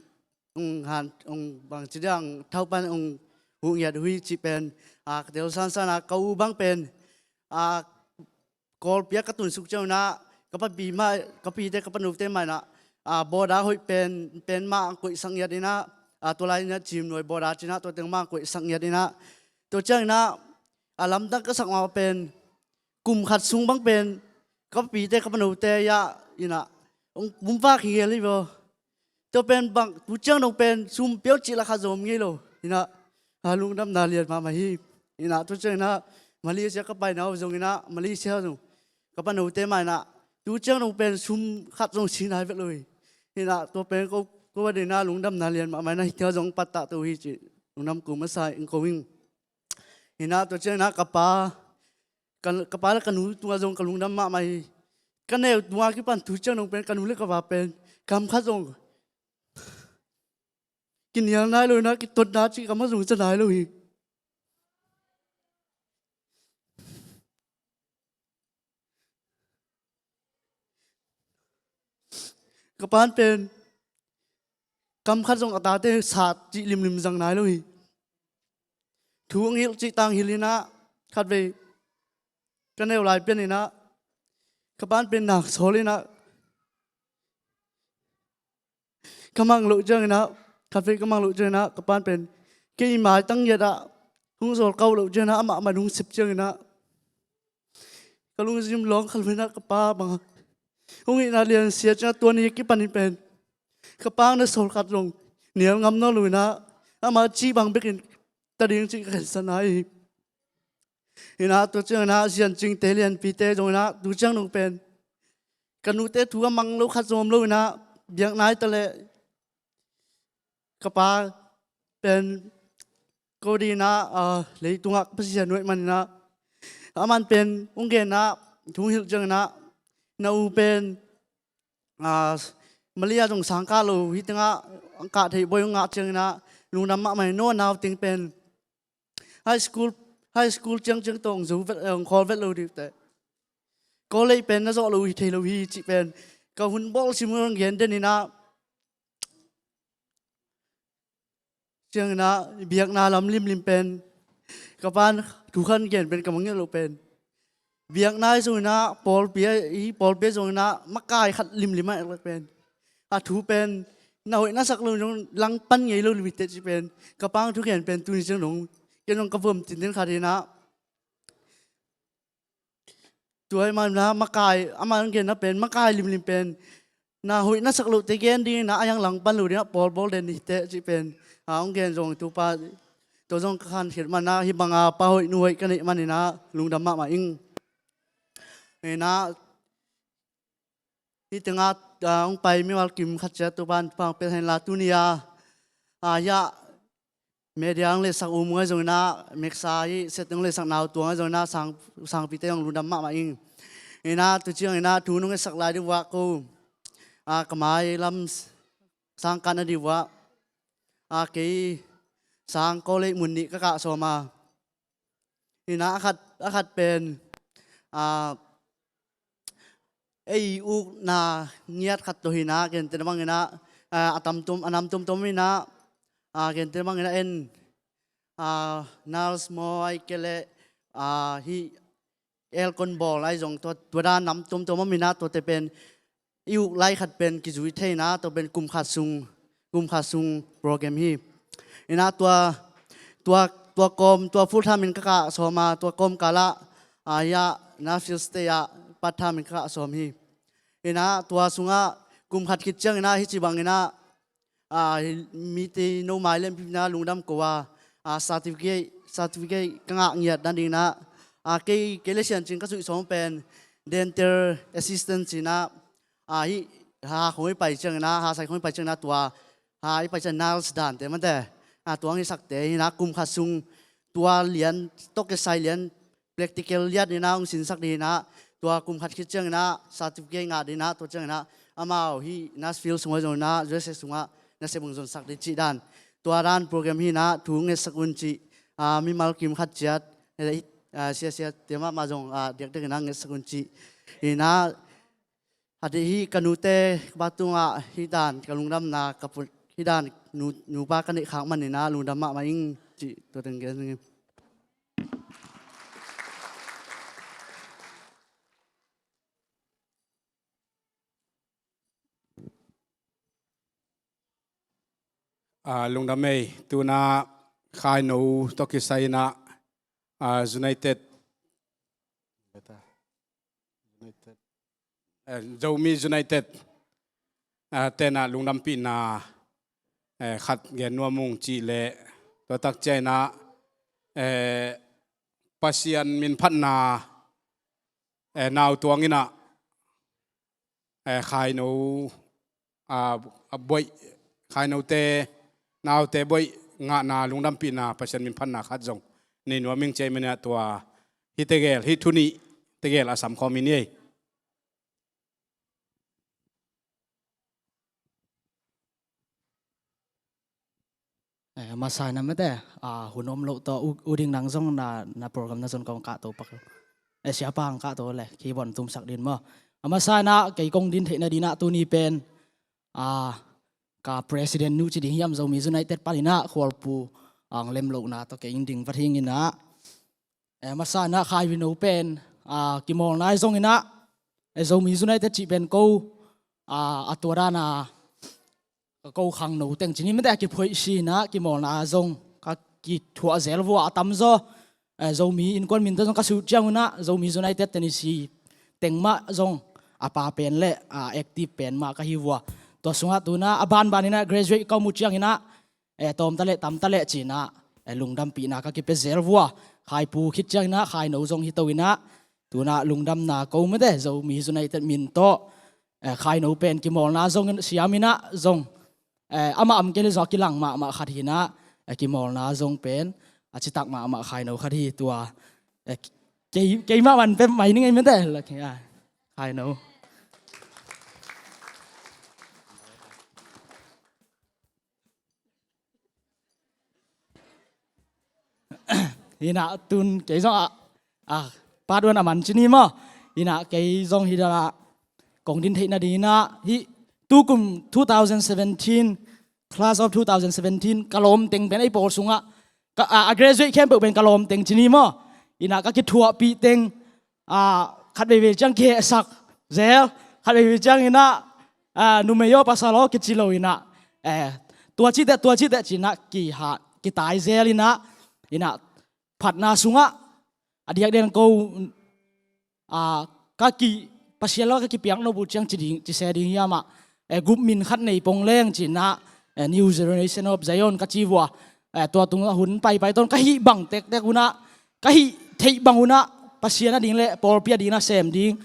mm, han, mm, bangci dia, mm, thau pan, mm, huh ngiat uh hi cih pen, ah, ka tel sansan ah ka u bang pen, ah, Kawlpi ah ka tun suk ciangin ah ka papi mah, ka pite, ka panute mah in ah, ah, border hoih pen, pen mah hong koihsak ngiat in ah, ah, tua lai in ah Cimnuai border ci-in ah tua teng mah hong koihsak ngiat in ah, tua ciangin ah, ah, lamdang ka sak mah pen kum khat sung bang pen ka papite, ka panute hiah in ah hong pumvak hi hial hi vaw. Tua pen bang, tu ciang dong pen sum pia un cih lah khat zong om ngei lo. In ah, ah, lungdamna lian mahmah hi. In ah, tu ciangin ah Malaysia ka paina uh zong in ah, Malaysia zong ka panute mah in ah, tu ciang dong pen sum khat zong si nai vet lo hi. In ah, tua pen ko, ko va deihna lungdamna lian mahmah in ah, hih teng zong pattah to hi cih lungdam ko masa ing ko ing. In ah, tua ciangin ah ka pa, ka, ka pa leh ka nu tungah zong ka lungdam mahmah hi. Ka neu tungah kipan tu ciang dong pen ka nu leh ka pa pen kam khat zong kinial nai lo in ah, kitotna cih kam khat zong za nai lo hi. Ka pa'n pen kam khat zong a tate sat cih limlim zang nai lo hi. Thu hong hilh cih tang hilh in ah, khatvei ka neu lai pian in ah, ka pa'n pen nang sawl in ah, ka mang loh ciangin ah, khatvei ka mang loh ciangin ah, ka pa'n pen kei maitang ngiat ah hong sawl kah loh ciangin ah, amah man hong sep ciangin ah, ka lungsim lawng kha lo in ah, ka pa bang hong hihna lian sia ciangin ah, tua ni kipan in pen ka pa na sawl khat zong nial ngam nawn lo in ah, ama cih bang bekin ta ding cih ka khensa nai hi. In ah, tua ciangin ah, Ziancingte, Lianpite zong in ah, tu ciang dong pen ka nute thu a mang lo khat zong om lo in ah, biakna hi taleh ka pa pen ko dinah, ah, leitungah ka Pasian nuaih maninah aman pen hong genah, thu hong hilh cianginah na u pen, ah, Malaysia zong sang kah lo hi tengah ang kah theih bawi hong ngah cianginah lungdam mahmah hi. No nau ting pen high school, high school ciangciang tawh hong zo vet, hong khawl vet lo dih teh. College pen na zawh lo hi thei lo hi cih pen ka hun bawl sim hong gen den inah cianginah biakna lam limlim pen ka pan thu khat gen pen ka mangngilh lo pen biakna hi zonginah pawlpi hi, pawlpi hi zonginah makai khat limlim ah pen a thu pen na hoih na sak lo zong langpan ngei lo limit teh cih pen ka pang thu gen pen tuni ciang dong ken zong ka vom tinten khat inah tua hi manah makai, amah ang genna pen makai limlim pen na hoih na sak loh te gen dinginah a hiang langpan lo dinah pawl bawl den hi teh cih pen a hong gen zong tupa tua zong ka khan khiat manah hih banga pa hoih nu hoih ka neih maninah lungdam mahmah ing. Inah hih tengah, ah, hong pai mimal kim khat ciat tupan pang pet hen la tuni a, ah, hiah media hong lesak um ngai zonginah meksa hih set hong lesak nau tua ngai zonginah sang, sangpite hong lungdam mahmah ing. Inah tu cianginah thu nong etsak lai dih vuah ko, ah, ka mai lam sang kah na dih vuah, ah, kei sang college mun nih ka kah sawm a. Inah a khat, a khat pen, ah, ei ukna ngiat khat tawh hinah, gentehna banginah, ah, a tam tom, a nam tomtom hinah, ah, gentehna banginah en, ah, nurse maw ahih kei leh, ah, hih aircon bawl ahi zong tua, tua dan nam tomtom om hinah, tuate pen i uk lai khat pen kizui thei inah, tua pen kum khat sung, kum khat sung program hi. Inah tua, tua, tua kawm, tua full time in ka kah sawm a, tua kawm kalah, ah, hiah Nashville State ah part time in ka kah sawm hi. Inah tua sungah kum khat khit cianginah hih ci banginah, ah, mite no mai lem pipna lungdam ko a, ah, certificate, certificate ka ngah ngiat nadinginah, ah, kei, kei le siancin ka zuih sawm pen dental assistant cinah, ah, hih ha khong i pai cianginah, ha sai khong i pai cianginah tua, ha i pai ciang nurse dante mate, ah, tua ang i sakte hinah kum khat sung tua lian tawh kisai lian practical liat hinah hong sinsak dih hinah, tua kum khat khit cianginah certificate ngah dih hinah, tua cianginah amau hih Nashville sungah zonginah U S A sungah nasep hong zonsak dih cih dan. Tua dan program hinah thu ngetsak un cih, ah, mimal kim khat ciat, eh, ah, siasia te mahmah zong, ah, diakdiak hinah ngetsak un cih. Hinah a dih hih ka nute ka pa tungah hih dan ka lungdamna ka put hih dan nu, nupa ka neih khak maninah lungdam mahmah ing cih tua teng gen ing. Ah, lungdam ei, tuna Khaino tawh kisai inah, ah, United, United, eh, Zomi United, ah, tenah lungdampihna, eh, khat gen nuam ung cih leh tua tak ciang inah, eh, Pasian minphatna, eh, nau tuang inah, eh, Khaino, ah, a boih, Khainote, naute boih ngahna lungdampihna Pasian minphatna khat zong nei nuam ing cih maninah tua hih tegel, hih thu nih tegel a sam khawm in ei. Eh, masa inah mate, ah, hun om loh tawh u, u Ding nang zong na, na program na zon kong kahto pak. Eh, siapa ang kahto le, keyboard tumsak din maw. A masa inah kei kong din theihna dinah tuni pen, ah, ka president nu ci ding hiam Zomi United paninah Khualpu ang lemlohna tawh kei ing ding vat hinginah. Eh, masa inah Khaivino pen, ah, kimawlna ahi zonginah, eh, Zomi United cih pen ko, ah, a tua dana ka ko khangno teng cini mate a kiphoih sinah kimawlna zong ka kithuah zel vua a tamzaw, eh, Zomi innkuan minte zong ka sut ciangunah Zomi United tenisi teng mah zong a pa pen le, ah, active pen mah ka hi vua. Tua sungah tuna a banbaninah graduate ka mu cianginah, eh, tawm taleh tam taleh cinah, eh, lungdampihna ka kipia zel vua. Khaipu khit cianginah Khaino zong hi to inah, tunah lungdamna ko mate Zomi United min tawh, eh, Khaino pen kimawlna zong siam inah zong, eh, amah om kei le zong a kilang mahmah khat hinah, eh, kimawlna zong pen a citak mahmah Khaino khat hi tua. Eh, kei, keimah man pem mai ning ei mete la kei a Khaino. Hinah tun kei zong ah, ah, part one a man ci ni maw. Hinah kei zong hi dala kong din theihna dinginah hi tukum two thousand seventeen, class of two thousand seventeen ka lawm teng pen ei pawl sungah ka, ah, a graduate khempeuh pen ka lawm teng ci ni maw. Hinah ka kithuahpih teng, ah, khat veivei ciang kihehsak zel, khat veivei ciang inah, ah, numei aw pasal aw kici lo inah, eh, tua citeh, tua citeh cinah kiha, kitai zel inah, inah phatna sungah a diakdiak ko, ah, ka ki, Pasian lo ka kipiak nop uh ciang ci ding, ci se ding hiamah, eh, gupmin khat nei pong leng cinah, eh, New Generation of Zion ka ci vua, eh, tua tungah hun paipai ton ka hih bang tektek unah, ka hih theih bang unah Pasian a ding le pawlpi a ding na sem ding,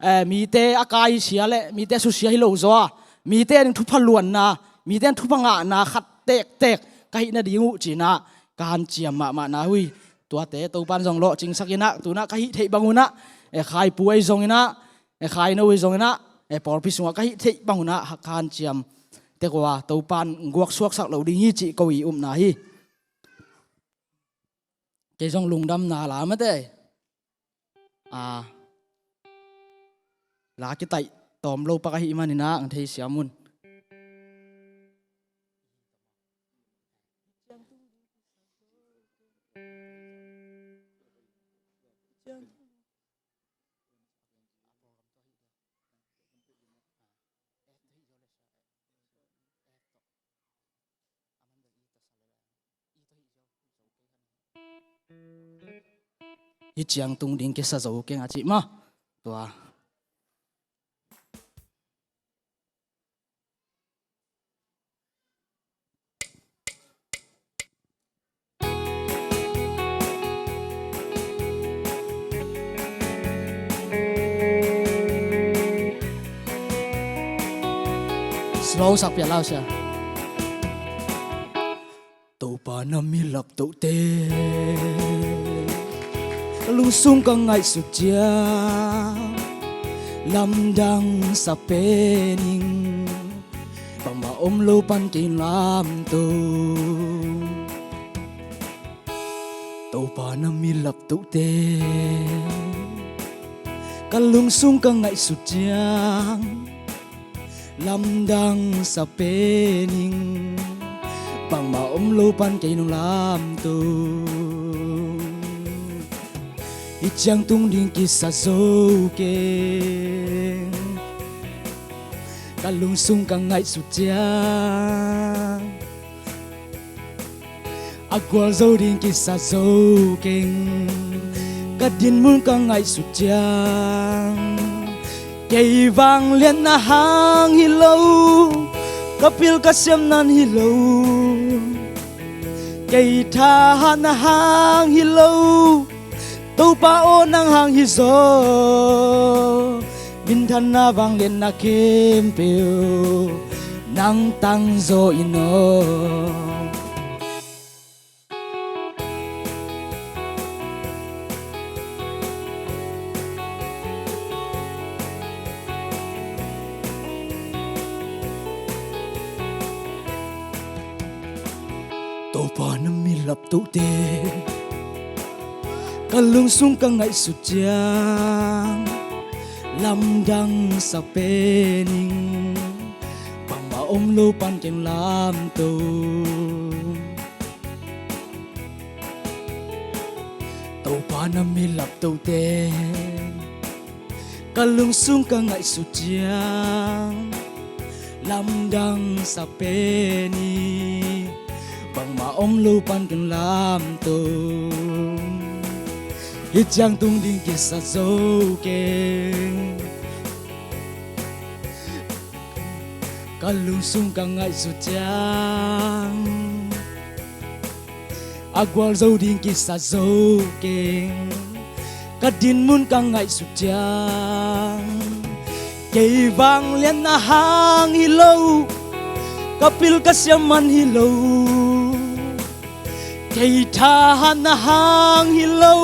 eh, mite a kaisia le mite a susia hi lo zaw a, mite a ding thupha luanna, mite a ding thupha ngahna khat tektek ka hih nading uh cinah ka hanciam mahmahna uh hi. Tuate Topan zong lawhcingsak inah tunah ka hih theih bang unah, eh, Khaipu ei zong inah, eh, Khaino ei zong inah, eh, pawlpi sungah ka hih theih bang unah ka hanciam tek uh a Topan guaksuaksak lo ding hi cih ko i upna hi. Kei zong lungdamna la mate. Ah, la kitaih tawm lo pak ahih maninah ang thei siam un. Hih ciang tung ding kisa zo keng a cih maw. Tua. Slow sak pian lau sia. Topa na mi laptohte ka lungsung ka ngaihsut ciang lamdang sa pen ing. Bangmah om lo pan kei lamto. Topa na mi laptohte ka lungsung ka ngaihsut ciang lamdang sa pen ing. Bangmah om lo pan kei nong lamto. Hih ciang tung ding kisa zo keng. Ka lungsung ka ngaihsut ciang a gualzo ding kisa zo keng. Ka dinmun ka ngaihsut ciang kei vangliatna hang hi lo, ka pil ka siamna hi lo, kei thahatna hang hi lo. Topa aw nang hang hi zaw, minthanna vangliatna khempeuh nang tang zaw in aw. Topa na mi laptohte ka lungsung ka ngaihsut ciang lamdang sa pen ing. Bangmah om lo pan keng lamto. Topa na mi laptohte ka lungsung ka ngaihsut ciang lamdang sa pen ing. Bangmah om lo pan keng lamto. Hih ciang tung ding kisa zo keng. Ka lungsung ka ngaihsut ciang a gualzo ding kisa zo keng. Ka dinmun ka ngaihsut ciang Kei vangliatna hang hi lo, ka pil ka siam man hi lo. Kei thahatna hang hi lo,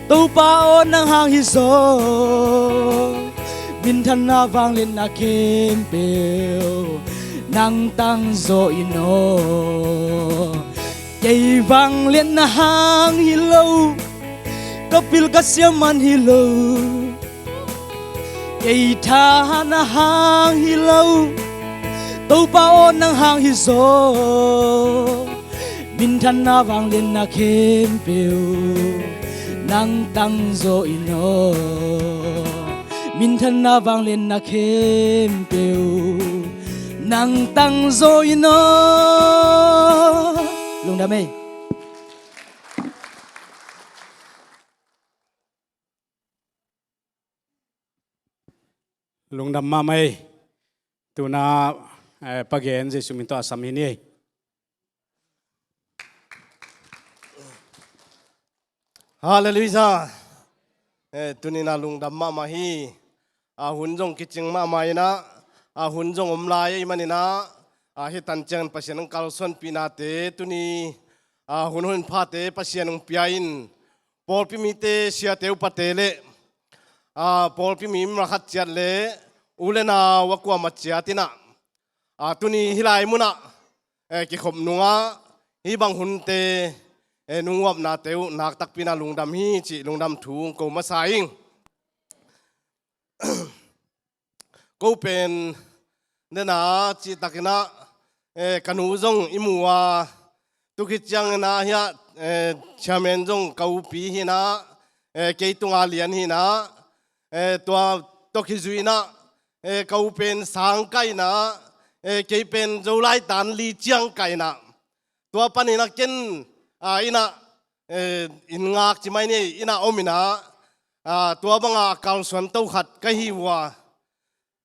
Topa aw nang hang hi zaw. Minthanna vangliatna khempeuh nang tangzaw in aw. Kei vangliatna hang hi lo, ka pil ka siam man hi lo. Kei thahatna hang hi lo, Topa aw nang hang hi zaw. Minthanna vangliatna khempeuh nang tangzaw in aw. Minthanna vangliatna khempeuh nang tangzaw in aw. Lungdam ei. Lungdam mahmah ei. Tuna, eh, Pa Gen Jesu min tawh a sam hi ni ei. Halleluiah. Eh, tuni-in ah lungdam mahmah hi. A hun zong kicing mahmah in ah, a hun zong om lai ahih manin ah, a hih tan ciangin Pasian hong kalsuanpihnate tuni, a hun hoih phate Pasian hong pia in, pawlpi mite, siate upate le, a, pawlpi mi mah khat ciat le u le nau a kuamah ciat in ah, a, tuni hih lai mun ah, eh, kikhop nungah hih bang hunte, eh, nunguapnate uh naktakpi in ah lungdam hi cih lungdam thu kong ko masa ing. Ko pen dena cihtakin ah, eh, ka nu zong i mu a, tu khit ciangin ah hiah, eh, chairman zong ka upi hi in ah, eh, kei tunga lian hi in ah, eh, tua tawh kizui in ah, eh, ka u pen sang kah in ah, eh, kei pen Zolai tan li ciang kah in ah, tua panin ah ken, a, in ah, eh, inn ngak ci mai ni, inn ah om in ah, a, tua banga a kalsuanto khat ka hi uh a,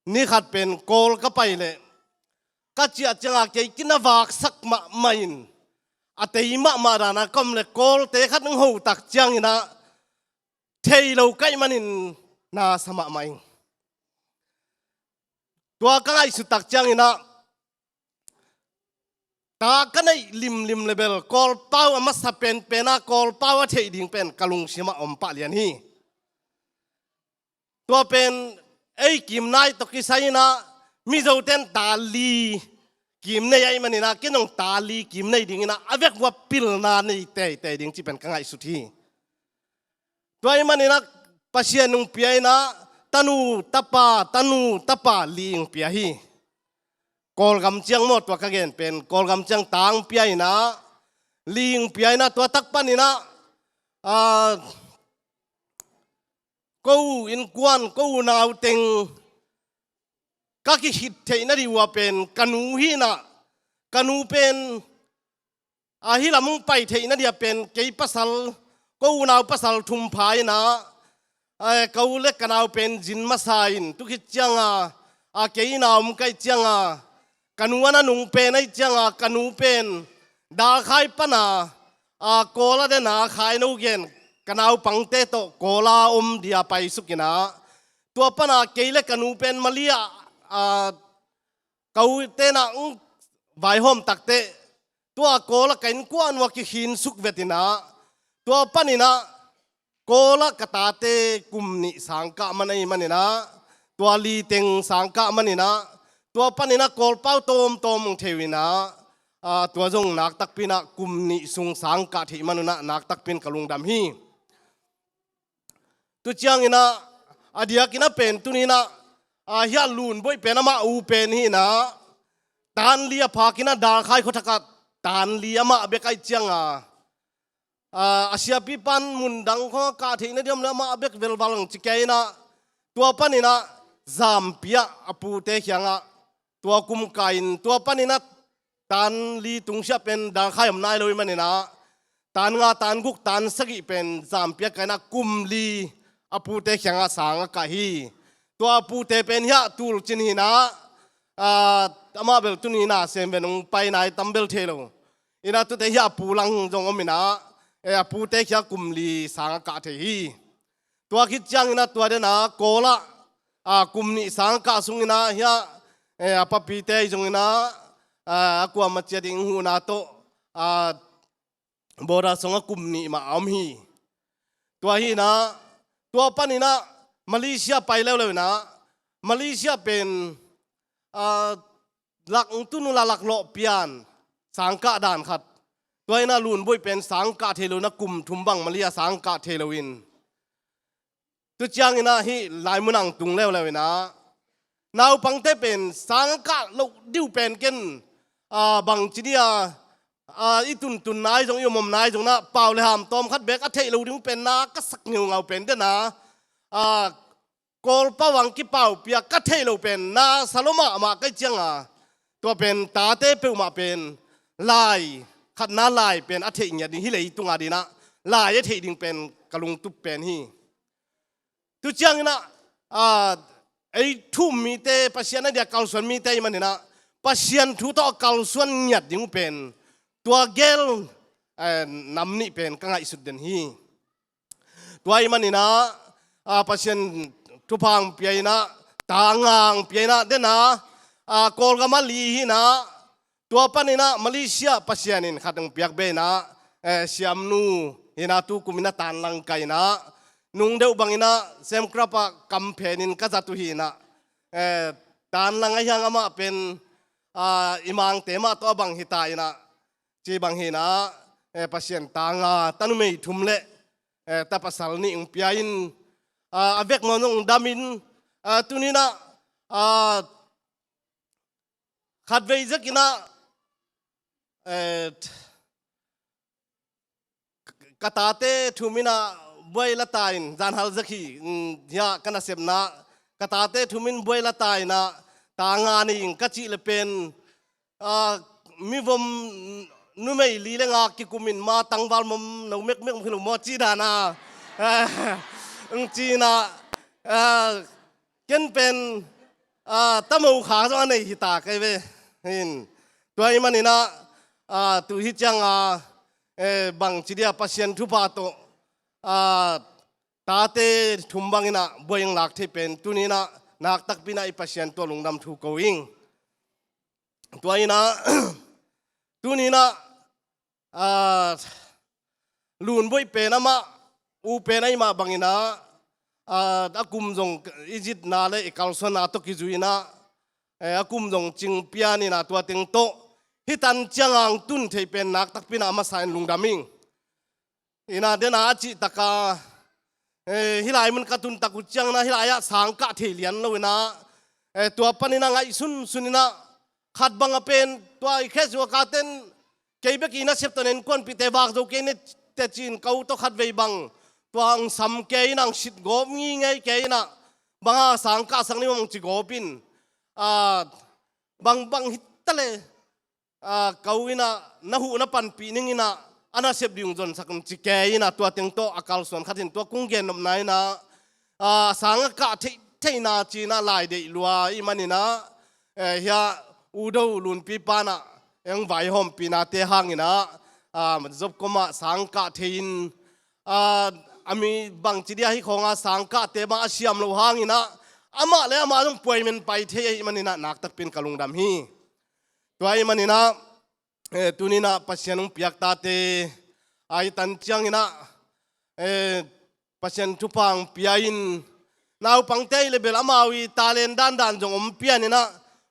ni khat pen Kawl ka pai leh ka ciah ciangah kei kin a vaksak mahmah in, a tei mahmah dan a ka om leh Kawlte khat hong ho tak ciangin ah thei lo ka hih manin na sa mahmah ing. Tua ka ngaihsut tak ciangin ah, ta ka neih limlim leh bel Kawlpau a masa penpen a Kawlpau a theih ding pen ka lungsim ah om pah lian hi. Tua pen ei kim nai tawh kisai in ah Mizote'n ta li kim nei ahih manin ah ken zong ta li kim nei dingin ah a vek uh ah pilna nei teitei ding cih pen ka ngaihsut hi. Tua ahih manin ah Pasian hong pia in ah tanu tapa, tanu tapa li hong pia hi. Kawlgam ciang maw, tua ka gen pen Kawlgam ciang ta hong pia in ah, li hong pia in ah, tua tak panin ah, a, ko innkuan, ko unau teng ka kikhit theih nading uh ah pen ka nu hi in ah, ka nu pen, a, hih lam hong pai theih nading ah pen kei pasal, ko unau pasal thum pha in ah, a, ka u le ka nau pen zin masa in, tu khit ciangah, a, kei inn ah om ka hih ciangah, ka nu a na nung pen ahih ciangah ka nu pen Dalkhai pan a, a, Kawl a den a khai no gen, ka naupangte tawh Kawl a om ding a paisuk in ah, tua pan a kei le ka nu pen Mali ah, a, ka u te'n ah hong vaihawm tak teh, tua Kawl ah ka innkuan uh ah kikhinsuk vet in ah, tua panin ah Kawl ah ka tate kum nih sang kah man ahih manin ah, tua li teng sang kah manin ah, tua panin ah Kawlpau tawmtawm hong thei uh in ah, a, tua zong naktakpi in ah kum nih sung sang kah theih man un ah naktakpi in ka lungdam hi. Tu ciangin ah, a diakin ah pen tuni-in ah, a, hiah Lunboih pen amah u pen hi in ah, tan li a phak in ah Dalkhai khuathak ah tan li amah bek ahih ciangah, a, a siapipa'n mun dang khawng ah kah theih nading om leh amah bek velval hong ci kei in ah, tua panin ah Zampi ah a pute kiangah tua kum kah in, tua panin ah tan li tungsiah pen Dalkhai om nai lo ahih manin ah, tan nga, tan guk, tan sagih pen Zampi ah kah in ah kum li a pute kiangah sang a kah hi. Tua a pute pen hiah Tulcin hi in ah, a, amah bel tuni-in ah sem ven hong pai nai tam bel thei lo. In ah tute hiah a pu lang zong om in ah, e, a pute kiangah kum li sang a kah thei hi. Tua khit ciangin ah tua den a Kawl ah, a, kum nih sangkah sungin ah hiah, eh, a papite zongin ah, a, a kuamah ciat ding huhna tawh, a, border sungah kum nih mah a om hi. Tua hi in ah, tua panin ah Malaysia pai leuleu in ah, Malaysia pen, a, lak tung tun uh la lak lawh pian, sangkah dan khat. Tua in ah Lunbuaih pen sangkah thei lo in ah kum thum bang Malaysia sangkah thei lo in. Tu ciangin ah hih lai mun ah tung leuleu in ah, naupangte pen sangkah loh ding uh pen ken, a, bangci ding a, a, i tuntun nai zong, i om om nai zong in ah pau le ham tawm khat beek a theih loh ding uh pen na ka sak ngeungau pen den a, a, Kawlpau ah kipaupih a ka theih loh pen na sa lua mahmah ka hih ciang a, tua pen tate peuhmah pen lai, khatna lai pen a theih ngiat ding hi, leitung a ding ah lai a theih ding pen ka lungtup pen hi. Tu ciangin ah, a, ei thu-um mite, Pasian a dia kalsuan mite ahih manin ah, Pasian thu tawh a kalsuan ngiat ding uh pen tua gel, eh, nam nih pen ka ngaihsut den hi. Tua ahih manin ah, a, Pasian thupha hong pia in ah, ta nga hong pia in ah, den a, a, Kawlgam ah li hi in ah, tua panin ah Malaysia Pasian in khat hong piak beh in ah, eh, siamnu hi in ah, tu kum in ah Tanlang kai in ah, nung deuh bangin ah Sem Krap ah kam phenin ka zat uh hi in ah, eh, Tanlang a hiang amah pen, a, i Mangte mah tawh a bang hi ta in ah, ci bang hi in ah, eh, Pasian ta nga, ta numei thum le, eh, ta pasal nih hong pia in, a, a vekmawh zong dam in, a, tuni in ah, a, khatvei zek in ah, eh, ka tate thu-um in ah buai la ta in, zanhal zek hi, mm, hiah ka nasepna, ka tate thu-um in buai la ta in ah, ta nga nei ing ka cih le pen, a, mivom numei li le nga kikum in, ma tangval mom no mekmek hi lo maw ci dan a, a, ng ci in ah, a, ken pen, a, ta mo kha zong a nei hi ta kei ve. Hin, tua ahih manin ah, a, tu hi ciang a, eh, bangci dia Pasian thupha tawh, a, tate thum bangin ah buai hong lak thei pen tuni in ah nak takpi in ah i Pasian tawh lungdam thu ko ing. Tua hi in ah, tuni in ah, a, Lunbuaih pen amah u pen ahih mah bangin ah, a, a kum zong i zitna le i kalsuanna tawh kizui in ah, eh, a kum zong cing pian in ah tua teng tawh hih tan ciang a hong tun thei pen nak takpi in ah a masa in lungdam ing. In ah den a a cih tak a, eh, hih lai mun ka tun tak uh ciangin ah hih lai ah sangkah thei lian lo in ah, eh, tua panin ah ngaihsunsun in ah khat bang a pen tua i case worker ten kei bek i nasep tawh na innkuanpihte vak zo kei ni teh ci-in ka u tawh khatvei bang tua hong sam kei in ah, hong sit gawp ngingei kei in ah, bang a sangkah sak ni maw hong ci gawp in, a, bang bang hi ta le, a, ka u in ah na huh na panpih ning in ah a nasep ding hong zonsak un ci kei in ah, tua teng tawh a kalsuan khat in tua kong gennopna in ah, a, sang a kah theih theihna ci in ah lai deih lua ahih manin ah, eh, hiah u do Lunpi pa in ah eng vaihawmpihnate hangin ah, a, Zopcom ah sang kah thei in, a, a mi bangci dia hih khawng a sang kahte mah a siam loh hangin ah amah le amah zong puai men pai thei ahih manin ah nak takpi in ka lungdam hi. Tua ahih manin ah, eh, tuni in ah Pasian hong piak tate, a, hih tan ciangin ah, eh, Pasian thupha hong pia in, naupangte ahih leh bel amau i talent dandan zong om pian in ah,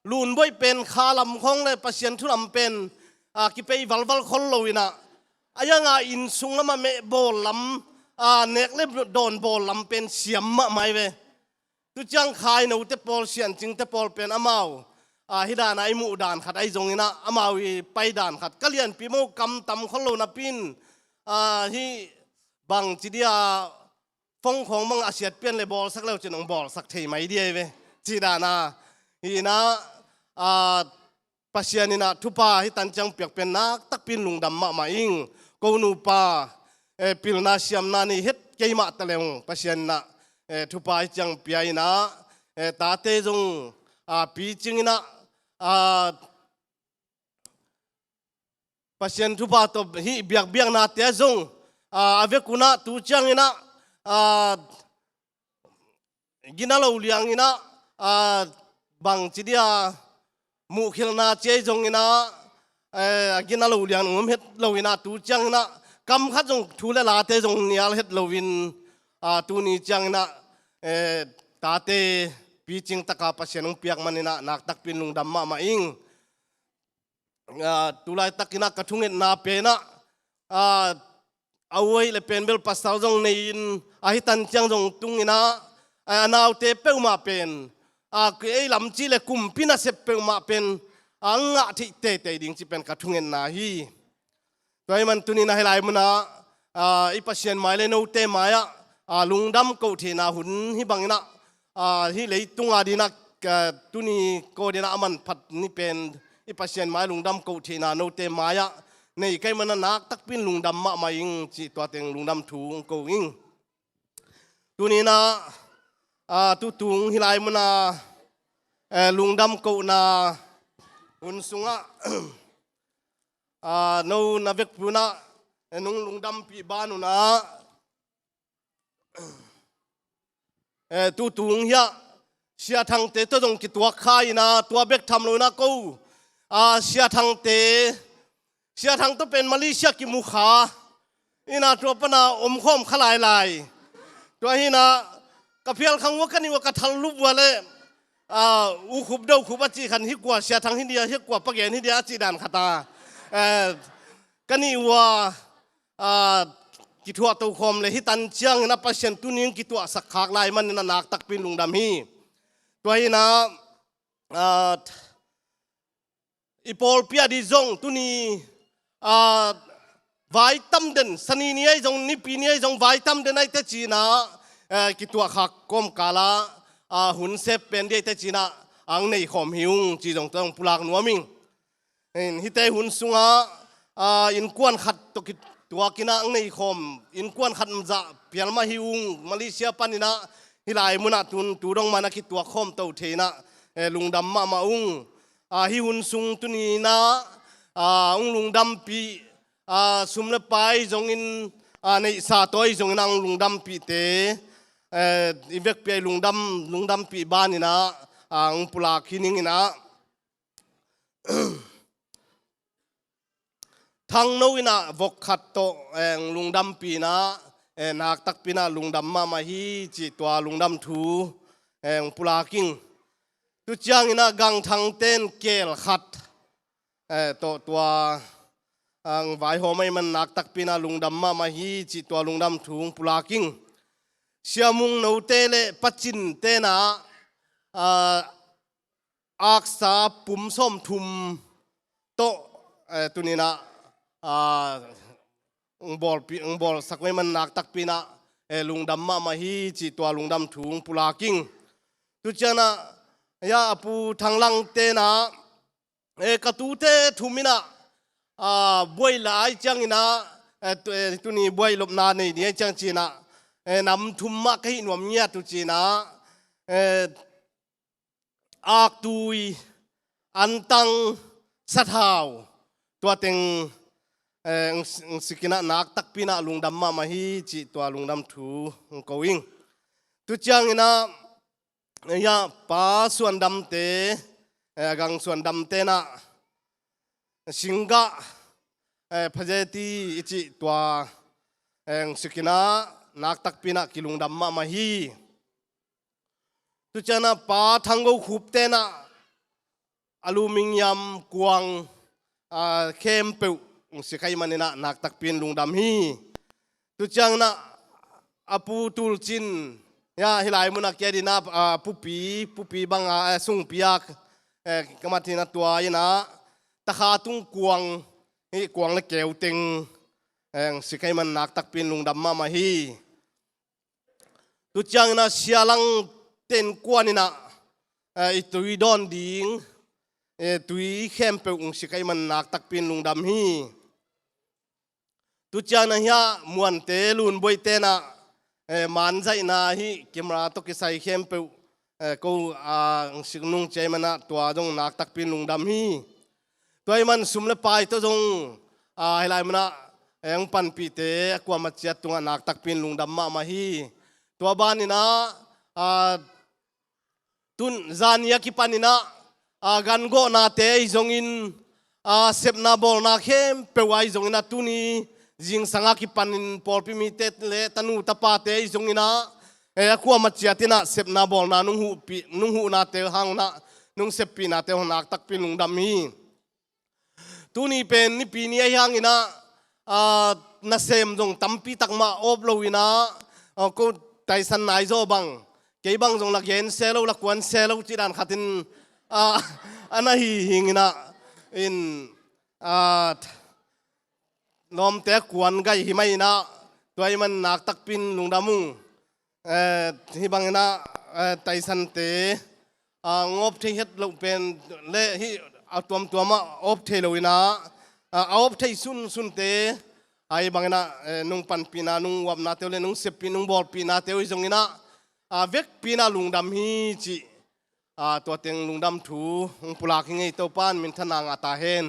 Lunbuaih pen kha lam khawng le Pasian thu lam pen, a, kipei valval khol lo in ah, a hiang a inn sung lam ah mehbawl lam, a, nek le dawn bawl lam pen siam mahmah hi ve. Tu ciang khainote pawl, siancingte pawl pen amau, a, hih dan a i muh dan khat ahi zongin ah, amau i pai dan khat ka lianpi maw, kam tam khol lo napi in, a, hih bangci dia phone khawng bang a siat pian le bawlsak le uh cin hong bawlsak thei mai dia hi ve. Cih dan a, hi in ah, a, Pasian in ah thupha hih tan ciang piak pen nak takpi in lungdam mahmah ing. Ko nupa, eh, pilna siamna nei het kei mah ta leng Pasian in ah, eh, thupha hih ciang pia in ah, eh, tate zong, a, picing in ah, a, Pasian thupha tawh hih biakbiaknate zong, a, a vekun ah tu ciangin ah, a, gina lo liang inah, a, bangci dia muhkhelhna ci ei zong inah, eh, a gina lo liang um het lo inah tu ciang inah kam khat zong thu le late zong nial het lo in, a, tuni ciang inah, eh, tate picing taka Pasian hong piak man inah naktakpi in lungdam mahmah ing. Ah, tulaitak inah ka thungetna pen ah, ah, a uaih le pen bel pasal zong nei in ahi tan ciang zong tung inah, ah, a naute peuhmah pen, ah, ei lam cih le kumpi nasep peuhmah pen, ah, a ngah theih teitei ding cih pen ka thungetna hi. Tua ahih man tuni inah hih lai munah, ah, i Pasian mai le note mai-ah, ah, lungdam koh theihna hun hih bang inah, ah, hih leitung a dinah, ah, tuni ko dinah a manphat ni pen i Pasian mai lungdam koh theihna note mai-ah nei ka hih manah naktakpi in lungdam mahmah ing cih tua teng lungdam thu hong ko ing. Tuni inah, ah, tutung hih lai munah, eh, lungdam kohna hun sungah, ah, no na vekpi unah, eh, nong lungdampih ban unah, eh, tutung hiah Sia Thangte tawh zong kituak kha inah tua bek tham lo inah ko, ah, Sia Thangte, Sia Thang tawh pen Malaysia kimu kha inah tua pana omkhawm kha lailai. Tua hi inah ka phial khang ua ka nih ua ka thal lup ua le, ah, U Khup Do Khup a cih khan hih kua Sia Thang hi dia, hih kua Pa Gen hi dia a cih dan khat a, eh, ka nih ua, ah, kithuah tokhawm le hih tan ciang inah Pasian tuni in kituahsak khak lai man inah naktakpi in lungdam hi. Tua hi inah, ah, i pawlpi a dih zong tuni, ah, vai tam den, Sani ni ahi zong, Nipi ni ahi zong vai tam den ahi teh ci inah, eh, kituah khak kawmkal ah, ah, hun sep pen dih ahi teh ci inah ang nei khawm hi ung cih zong tua zong pulak nuam ing. Hihte hun sungah, ah, innkuan khat tawh kituak inah ang nei khawm, innkuan khat zah phial mah hi ung, Malaysia pan inah hih lai munah tun tu dong mah na kituak khawm to thei inah, eh, lungdam mahmah ung. Ah, hih hun sung tuni inah, ah, ang lungdampih, ah, sum le pai zongin, ah, neihsa tawi zongin ang lungdampihte, eh, i vekpi ah i lungdam, lungdampih ban inah, ah, ang pulak hi ning inah. Thangno inah vok khat tawh, eh, ang lungdampih inah, eh, naktakpi inah lungdam mahmah hi cih tua lungdam thu, eh, ang pulak ing. Tu ciang inah Gang Thangte in keel khat, eh, tawh tua ang vaihawm ahih man naktakpi inah lungdam mahmah hi cih tua lungdam thu ang pulak ing. Sia Mung Note le Pa Cinte inah, ah, aksa pum sawmthum tawh, eh, tuni inah, ah, ang bawlpi, ang bawlsak ahih man naktakpi inah, eh, lungdam mahmah hi cih tua lungdam thu ang pulak ing. Tu ciang inah, ya, a Pu Thang Langte inah, eh, ka tute thum inah, ah, buai lai ciang inah, eh, tu, eh, tuni buai lopna nei ding ahi ciang ci inah, eh, nam thum mah ka hih nuam ngiat uh ci inah, eh, aktui, antang, sathau, tua teng, eh, ang, ang sik inah naktakpi inah lungdam mahmah hi cih tua lungdam thu ang ko ing. Tu ciang inah, ya, Pa Suan Damte, eh, Gang Suan Damte inah, singgah, eh, phazeti i cih tua, eh, ang sik inah naktakpi inah kilungdam mahmah hi. Tu ciang inah Pa Thang Go Khupte inah aluminium kuang, ah, khempeuh ang sik ahih man inah naktakpi in lungdam hi. Tu ciang inah a Pu Tul Cin, ya, hih lai munah kia ding inah, ah, pupi, pupi bang a, eh, sungpi a, eh, ka mat hi inah tua inah takha tung kuang, hih kuang le keu teng, eh, ang sik ahih man naktakpi in lungdam mahmah hi. Tu ciang inah Sia Langte innkuan inah, eh, i tui dawn ding, eh, tui khempeuh ang sik ahih man naktakpi in lungdam hi. Tu ciang inah hiah Muante Lunbuaite inah, eh, manzaihna hih camera tawh kisai khempeuh, eh, ko, ah, ang sik nung ci ahih man ah tua zong naktakpi in lungdam hi. Tua ahih man sum le pai tawh zong, ah, hih lai munah, eh, ang panpihte a kuamah ciat tungah naktakpi in lungdam mahmah hi. Tua ban inah, ah, tun zani a kipaninah a gangawhnate ahi zongin a sepna bawlna khempeuh ahi zonginah tuni zingsanga kipanin pawlpi mite le tanu tapate ahi zonginah e a kuamah ciatinah sepna bawlna nung huhpi nung huhnate hangunah nung seppihnate hon aktakpi lungdam hi. Tuni pen nipi ni ahi hanginah a nasem zong tampi takmah awp loinah a ko taisan nai zaw bang kei bang zong la gen se lo la kuan se lo cih dan khatin a a na hi hinginah in a lawmte kuan gaih hi mah inah tua i man naktakpin lungdam ung. Eh, hih banginah eh, taisante a ngawp thei het loh pen le hih a tuamtuamah awp thei loinah a awp thei sunsunte a hih banginah eh, nung panpihna nung uapnate uh le nung seppih nung bawlpihnate uh hi zonginah a vekpinah lungdam hi cih a tua teng lungdam thu hong pulak hi ngei. Topa in minthanna ngah ta hen.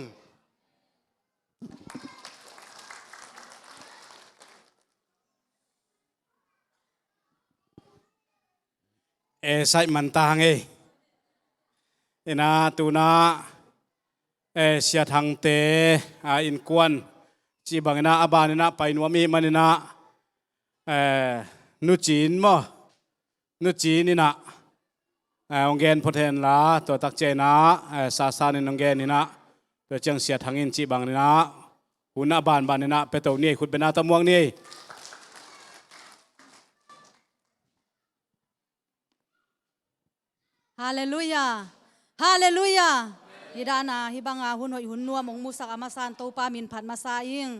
E saih man ta hang ei. Ina tuna e siathangte a innkuan cih bangina a banina pai nuam i hih manina e nucin maw? Nucin inah eh, hong gen phot henla tua takcia inah eh, sasanin hong gen inah tua ciang siathangin cih banginah hun a banbaninah peto ni ei, khut bena tamuang ni ei. Halleluiah. Halleluiah. Hih dana hih banga hun hoih hun nuam hong musak a masan Topa min phat masa ing.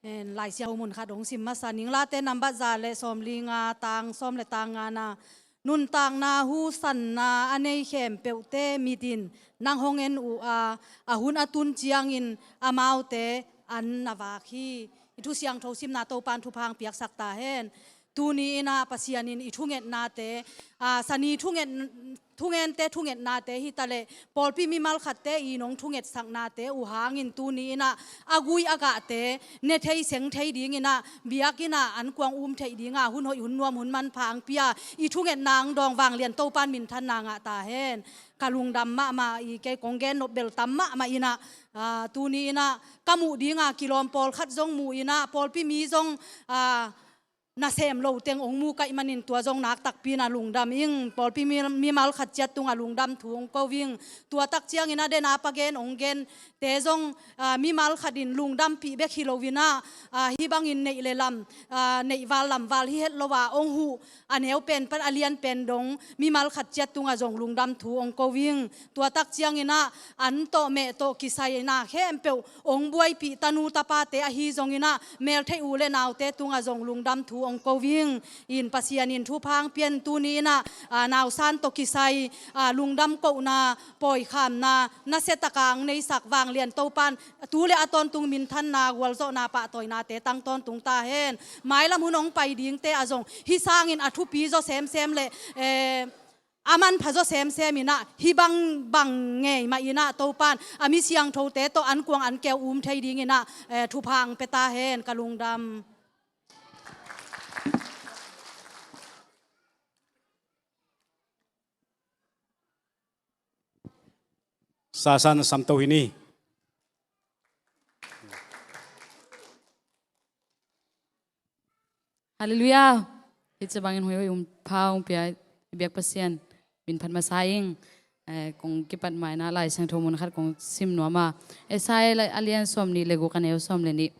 En, Lai Siangtho mun khat hong sim masa ning. Late nambat za le sawmli nga, tang sawm le tang ngana, nuntakna husanna a nei khempeuhte mitin nang hong en uh a, a hun a tun ciangin amaute an na vak hi. I thu siangtho simna Topan thupha hong piaksak ta hen. Tuni inah Pasian in i thungetnate a, sani thunget thungente thungetnate hitaleh pawlpi mimal khatte i nong thungetsaknate uh hangin tuni inah a gui a gahte ne thei seng thei dinginah biakinnah an kuang um theih dinga hun hoih hun nuam hun manpha ang pia i thungetna ang dawng vanglian Topan minthanna ngah ta hen. Ka lungdam mahmah i kei kong gen nop bel tam mahmah inah a, tuni inah ka muh dinga kilawm pawlkhat zong muh inah pawlpi mi zong a, nasem lo teng ong mu kaih manin tua zong nak takpi na lungdam ing. Pawlpi mi, mimal khat ciat tunga lungdam thu ong ko ing. Tua tak ciangin a dena pagen ong gen te zong a, mimal khat in lungdampih bek hi lo inah a, hih bangin neih le lam a, neih val lam val hi het lo a ong huh a neu pen pan a lian pen dong mimal khat ciat tunga zong lungdam thu ong ko ing. Tua tak cianginah an tawh meh tawh kisaina khempeuh ong buaipih tanu tapate ahi zonginah meltheih u le naute tunga zong lungdam thu ong ko ing. In Pasian in thupha ang pian tuni inah a, nausan tawh kisai a, lungdam kohna pawikhamna nasiataka ang neisak vanglian Topan tu le a tawntung minthanna gualzawhna pahtawinate tang tawntung ta hen. Mailam hun ong pai dingte a zong hih sangin a thupi zaw semsem le eh, a manpha zaw semsem inah hih bang bang ngei mah inah Topan a mi siangthote tawh an kuang an keu um thei dinginah eh, thupha ang pia ta hen. Ka lungdam. Sasan samto hi ni. Halleluiah. Hih ci bangin huihui um pha hong pia i biak Pasian min phat masa ing. Eh, kong kipat maina Lai Siangtho mun khat kong sim nuam a. Esai a lian sawm nih le guk a neu sawm le nih.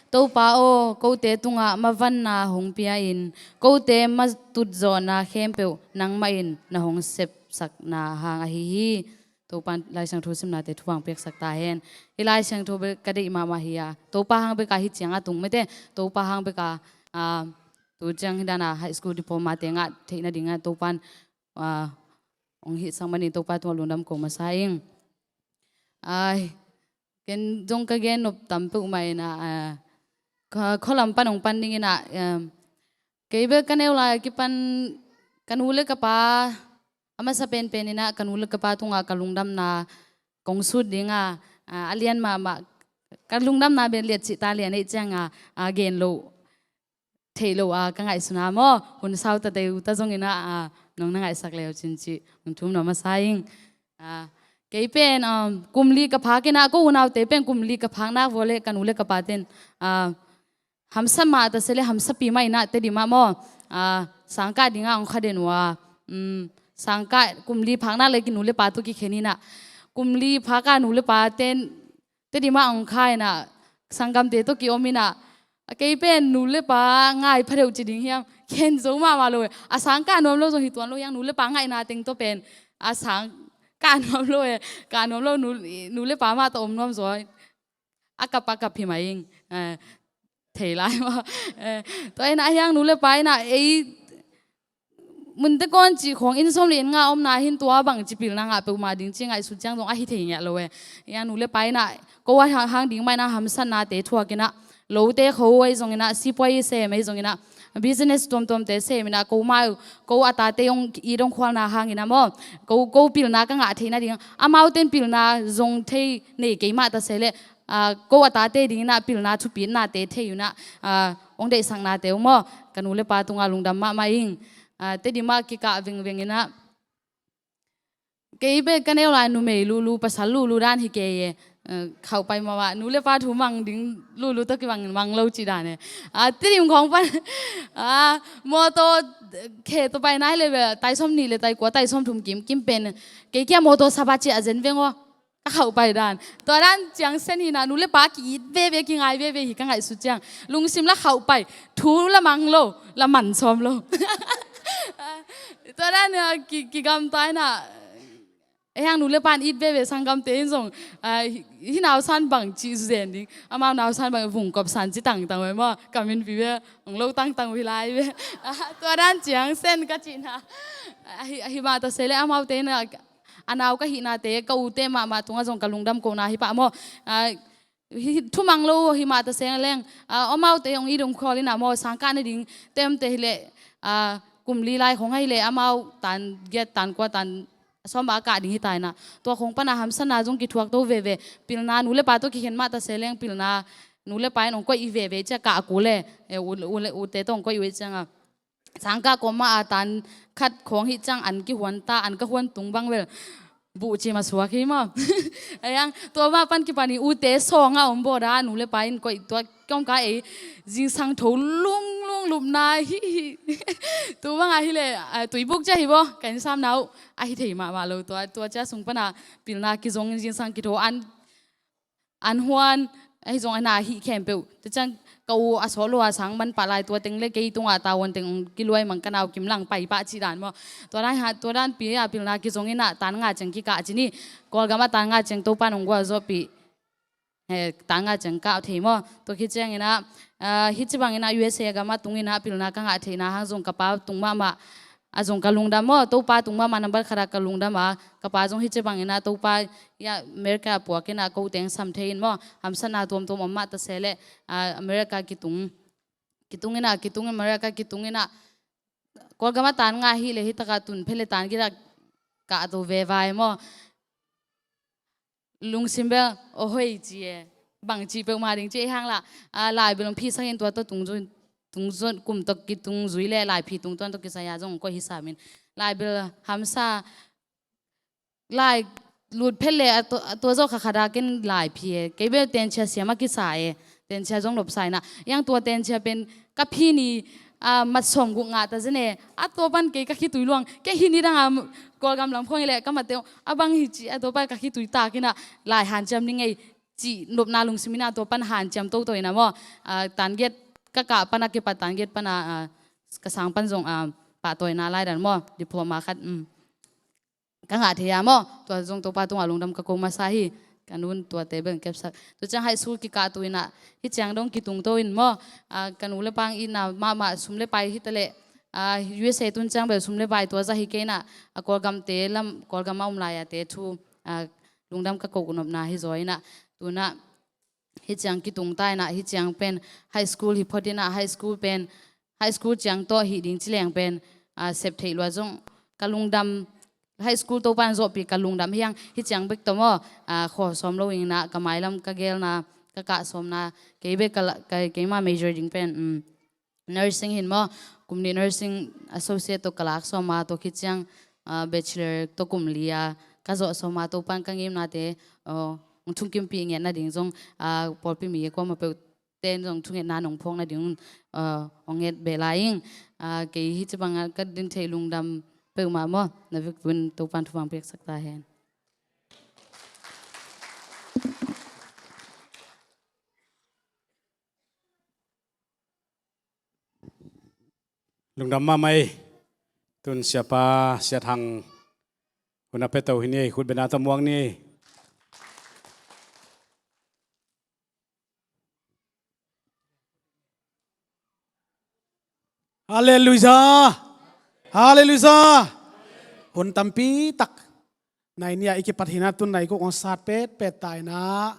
Topa aw, kote tungah mavanna hong pia in, kote matutzawhna khempeuh nangmah in na hong sepsakna hang ahi hi. Topa in Lai Siangtho simnate thupha ang piaksak ta hen. Hih Lai Siangtho bek ka deih mahmah hi a, Topa hang beka hih cianga tung mete, Topa hang beka a, tu ciang hih dana high school diploma te ngah theih nadingah Topa in a, hong hihsak manin Topa tungah lungdam ko masa ing. Ai, ken zong ka gen nop tam peuhmah inah a, ka khualam pan hong pan dinginah a, kei bel ka neu lai a kipan ka nu le ka pa a masa penpen inah ka nu le ka pa tungah ka lungdamna kong sut dinga a, a lian mahmah ka lungdamna bel liat cihta lian ei cianga a, gen loh theih loh a ka ngaihsun a maw, hun sau ta deuh ta zongin ah, ah, nong na ngaihsak le uh cin cih hong thum nuam masa ing. Ah, kei pen, um, kum li ka phak in ah, ko unaute pen kum li ka phak nak vua le ka nu le ka pa ten, ah, hamsa mah ta se le hamsapi mah in ah Tedim ah maw, ah, sangkah ding ah hong kha den uh a, um, sangkah kum li phak nak le ki nu le pa tawh kikhen in ah, kum li phak a nu le pa ten Tedim ah hong kha in ah, sanggamte tawh ki-om in ah, a kei pen nu le pa ngai pha deuh ci ding hiam, khen zo mahmah lo e. A sangkah nuam lo zong hi tuan lo hiam, nu le pa ngaihna teng tawh pen a sangkah nuam lo e, kah nuam lo, nu, nu le pa mah tawh om nuam zaw. A kap a kap hi mah ing. Eh, thei lai maw. Eh, tua in ah hiang nu le pa in ah ei mun te kawn cih khawng inn sawm le inn nga omna hi in tua bangci pilna ngah peuhmah ding ci ngaihsut ciang zong ahi thei ngiat lo e. Hiang nu le pa in ah ko a hang, hang ding mah in ah hamsatnate thuak in ah, lote kho ahi zongin ah, sipuai i sem ahi zongin ah, business tuamtuamte sem in ah, ko mah, ko a tate hong it hong khualna hangin ah maw, ko, ko pilna ka ngah theih nading, amaute in pilna zong thei nei kei mah ta se le, ah, ko a tate ding in ah pilna thupitnate thei un ah, ah, hong deihsaknate uh maw, ka nu le pa tungah lungdam mahmah ing. Ah, Tedim ah kikah vengveng in ah, kei bek ka neu lai numei lulu, pasal lulu dan hi kei e. Eh, khauh pai mahmah, nu le pa thu mang ding lulu tawh kibang mang lo cih dan e. Ah, Tedim khawng pan, ah, mawtaw khe tawh pai nai le ve, tai sawm nih le tai kua, tai sawm thum kimkim pen kei kia mawtaw saba ciah zen veng aw. Ka khauh pai dan. Tua dan ciang sen hi in ah, nu le pa ki-it veve, kingai veve hi ka ngaihsut ciang. Lungsim la khauh pai, thu la mang lo, la man sawm lo. Tua dan, ah, ki, kigamta in ah, ei hang nu le pa in it veve sanggamte in zong, ah, hi, hi nausan bang ci zen ding. Amau nausan bang vungkop san ci tangtang ve maw. Ka min pi ve, hong lo tangtang uh hi lai ve. Ah, tua dan ciang sen ka cihna. Ahi, ahi mah ta se le amaute in ah, a nau ka hihnate, ka ute mahmah tungah zong ka lungdam kohna hi pah maw. Ah, hi, thumang lo hi mah ta se leng, ah, amaute hong it hong khual in ah maw, sangkah nading temte hi leh, ah, kum li lai khawng ahi leh amau tan giat, tan kua, tan sawm a kah ding hi ta in ah. Tua khawng pan ah hamsatna zong kithuak to veve. Pilna nu le pa tawh kikhen mah ta se leng pilna nu le pa in hong koih i veve ciah kah a kul e. Eh, u, u, ute tawh hong koih uh i ciang a, sangkah kawmah a tan khat khawng hih ciang an kihuan ta, an ka huan tung bang vel buh cim a suak hi maw. Ahi hang tua mah pan kipan i ute sawng a om baw da, nu le pa in koih tua kiom ka ei zingsang tho lunglung lupna hi hi. Tu bang ahi leh, ah, tuibuk ciah hi baw, ka innsam nau ahi thei mahmah lo tua, tua ciah sung pan a pilna kizong zingsang kitho an an huan, ahi zong a na hih khempeuh. Tua ciang ka u a sawt lo a sang man pah lai tua teng le kei tungah tavuan teng hong kiluai mang ka nau kim lang pai pah cih dan maw. Tua dan ha, tua dan pi a pilna kizong in ah tan nga ciang kikah ci ni. Kawlgam ah tan nga ciang Topa in hong gualzawhpih. He, tan nga ciang kah thei maw. Tua khit ciangin ah, ah, hih ci bangin ah U S A gam ah tung in ah pilna ka ngah theihna hang zong ka pa tung mahmah a zong ka lungdam maw, Topa tung mahmah nambat khat ah ka lungdam a, ka pa zong hih ci bangin ah Topa i a America puak in ah ko teng sam thei in maw, hamsatna tuamtuam om mah ta se leh, ah, America kitung, kitung in ah, kitung in America kitung in ah, Kawlgam ah tan nga hi leh hih takah tun phe leh tan giat ah kah to vevai maw. Lungsim bel, aw hoi ci e. Bang ci peuhmah ding ci e hang lah. Ah, lai bel hong phisak in tua tawh tung zui, tung zui, kum tawh kitung zui le lai phi tung tuan tawh kisai a zong koih hi sam in. Lai bel hamsa, lai lut phet le a tua, a tua zawh kha khat a ken lai phi e. Kei bel tenchia siam a kisa e. Tenchia zong nopsa in ah. Hiang tua tenchia pen ka phi ni, ah, mat sawm guk ngah ta zen e. A tua pan kei ka khitui luang. Kei hih ni dang a Kawlgam lam khawng hi leh ka mat teng a bang hi ci a tua pan ka khitui tak in ah lai hanciam ni ngei cih nopna lungsim in ah tua pan hanciam toto in ah maw. Ah, tan giat ka kah pan a kipat tan giat pan a, ah, ka sang pan zong, ah, pahtawina lai dan maw. Diploma khat, um. Ka ngah thei a maw, tua zong Topa tungah lungdam ka ko masa hi. Ka nun tuate beng kepsak. Tua ciang high school kikah tu in ah, hih ciang dong kitung to in maw, ah, ka nu le pa in ah mahmah sum le pai hi ta leh, ah, U S A tun ciang bel sum le pai tua zah hi kei in ah, a Kawlgamte lam, Kawlgam a om lai a te thu, ah, lungdam ka ko nopna hi zaw in ah, tu in ah, hih ciang kitung ta in ah, hih ciang pen high school hi phot in ah, high school pen, high school ciang tawh hih ding ci leng pen, ah, sep theih lua zong ka lungdam, high school Topa in zawhpih ka lungdam hi hang, hih ciang bek tawh maw, ah, khaw sawm lo in ah, ka mailam ka gelna, ka kah sawmna, kei bek ka la, ka, keima major ding pen, um, nursing hin maw, kum nih nursing associate tawh ka lak sawm a, tua khit ciang, ah, bachelor tawh kum li a ka zawh sawm a, Topan ka ngimnate, ah, hong thungkimpih ngiat nading zong, ah, pawlpi mi kuamah peuh ten zong thungetna nong phawk nading, ah, hong nget beh lai ing. Ah, kei hih ci bangah ka din thei lungdam peuhmah maw, na vekpi un Topan thupha piaksak ta hen. Lungdam mahmah ei. Tun siapa, Sia Thang hun a pia to hi ni ei, khut beng a tawh muak ni ei. Halleluiah. Halleluiah. Hun tampi tak nai ni a i kipat hi na, tun nai kuk hong sat petpet ta hi na.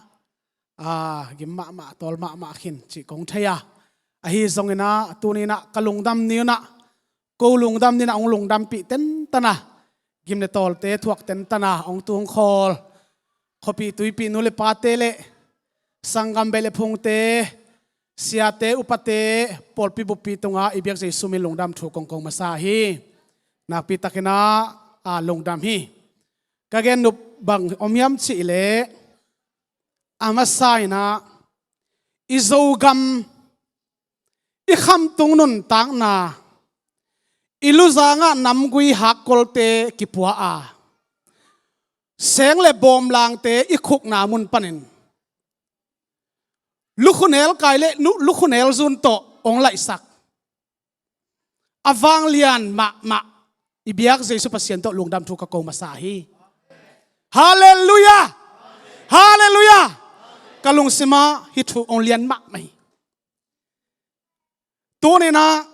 Ah, gim mahmah, tawl mahmah khin cih kong thei a. Ahi zongin ah, tuni in ah ka lungdam ni un ah, ko lungdam ni in ah hong lungdampih tentan a, gim le tawlte thuak tentan a hong tung khawl khuapih tuipih nu le pate le sanggam beh le phungte, siate, upate, pawlpi buppi tungah i biak Jesu min lungdam thu kong ko masa hi. Nakpi takin ah, ah, lungdam hi. Ka gen nop bang om hiam cih leh, a masa in ah, i Zogam, i khamtung nuntakna, i luzang ah namgui hakkolte kipua a, seng le bawmlangte i khukna mun panin lukhunel kai le nu-, lukhunel zun tawh hong laihsak a vanglian mahmah i biak Jesu Pasian tawh lungdam thu ka ko masa hi. Halleluiah! Halleluiah! Ka lungsim ah hih thu hong lian mahmah hi. Tuni in ah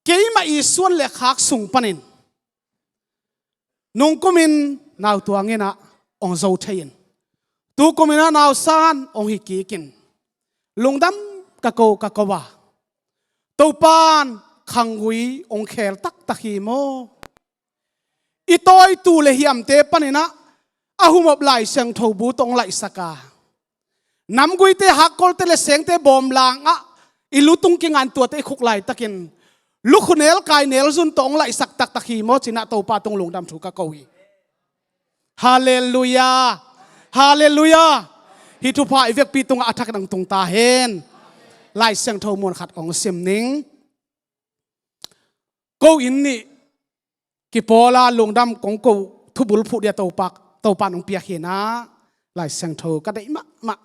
keimah i suan le khak sung panin nungkumin nautuang in ah hong zo thei in, tukumin ah nausan hong hi kik in, lungdam ka ko, ka ko a, Topan khanggui hong khel taktak hi maw? I tawitu le hiamte panin ah a humop Lai Siangtho bu tawh hong laihsak a, namguite, hakkolte le sengte bawmlang ah i lutung kingantuate i khuk laitakin lukhunel kai nel zun tawh hong laihsak taktak hi maw ci in ah Topa tung lungdam thu ka ko hi. Halleluiah! Halleluiah! Hih thupha i vekpi tungah a thak nang tung ta hen. Lai Siangtho mun khat hong sim ning. Ko inn nih kipawl a lungdam kong ko, thubul phuh dia Topa, Topa nong piak hi in ah, Lai Siangtho ka deih mahmah.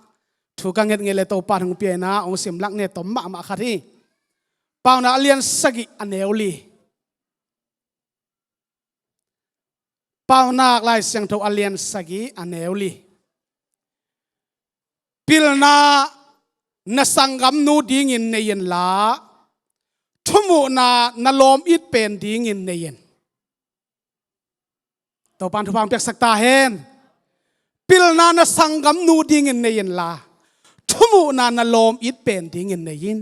Thu ka ngetnget le Topa nong pia in ah, hong sim lak ne tom mahmah khat hi. Paunak a lian sagih a neu li. Paunak Lai Siangtho a lian sagih a neu li. Pilna na sanggamnu dingin nei inla, thumuhna na lawm it pen dingin nei in. Topan thupha hong piaksak ta hen. Pilna na sanggamnu dingin nei inla, thumuhna na lawm it pen dingin nei in.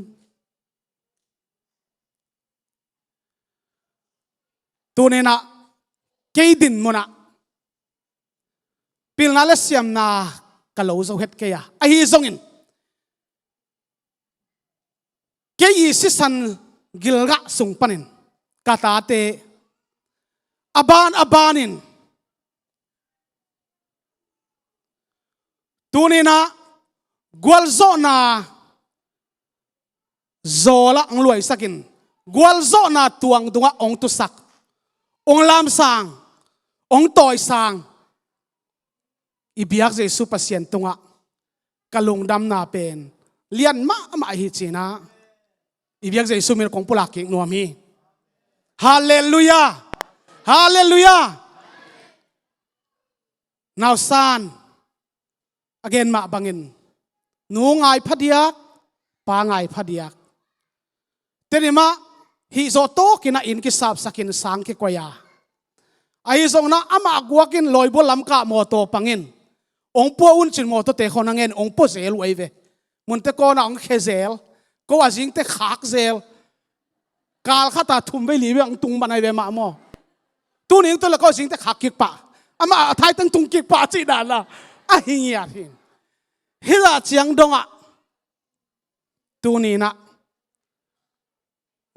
Tuni in ah kei din mun ah pilna le siamna ka lo zo het kei a, ahi zongin kei i sisan gilgah sung panin ka tate a ban a banin tuni in ah gualzawhna zawl ah hong luaisakin, gualzawhna tuang dungah hong tusak, hong lamsang, hong tawisang i biak Jesu Pasian tungah ka lungdamna pen lian mahmah hi ci in ah i biak Jesu min kong pulak kik nuam hi. Halleluiah! Halleluiah! Nausan a gen mah bangin, nu ngai phadiak, pa ngai phadiak. Tedim ah hih zawh tawkin ah inn kisapsakin sang kikoi a, ahi zongin ah amah guakin Lawibual lamkah mawtaw pangin, hong pua un cin mawtawte khawng na ngen, hong pua zel uh ahi ve. Munte kawna hong khe zel, ko a zingte khak zel. Kal khat a thum vei li vei hong tung ban ahi ve mah maw? Tuni hong tung le ko a zingte khak kik pah, amah a thaiteng tung kik pah cih dan la ahi ngiat hi. Hih zah ciang dongah tuni in ah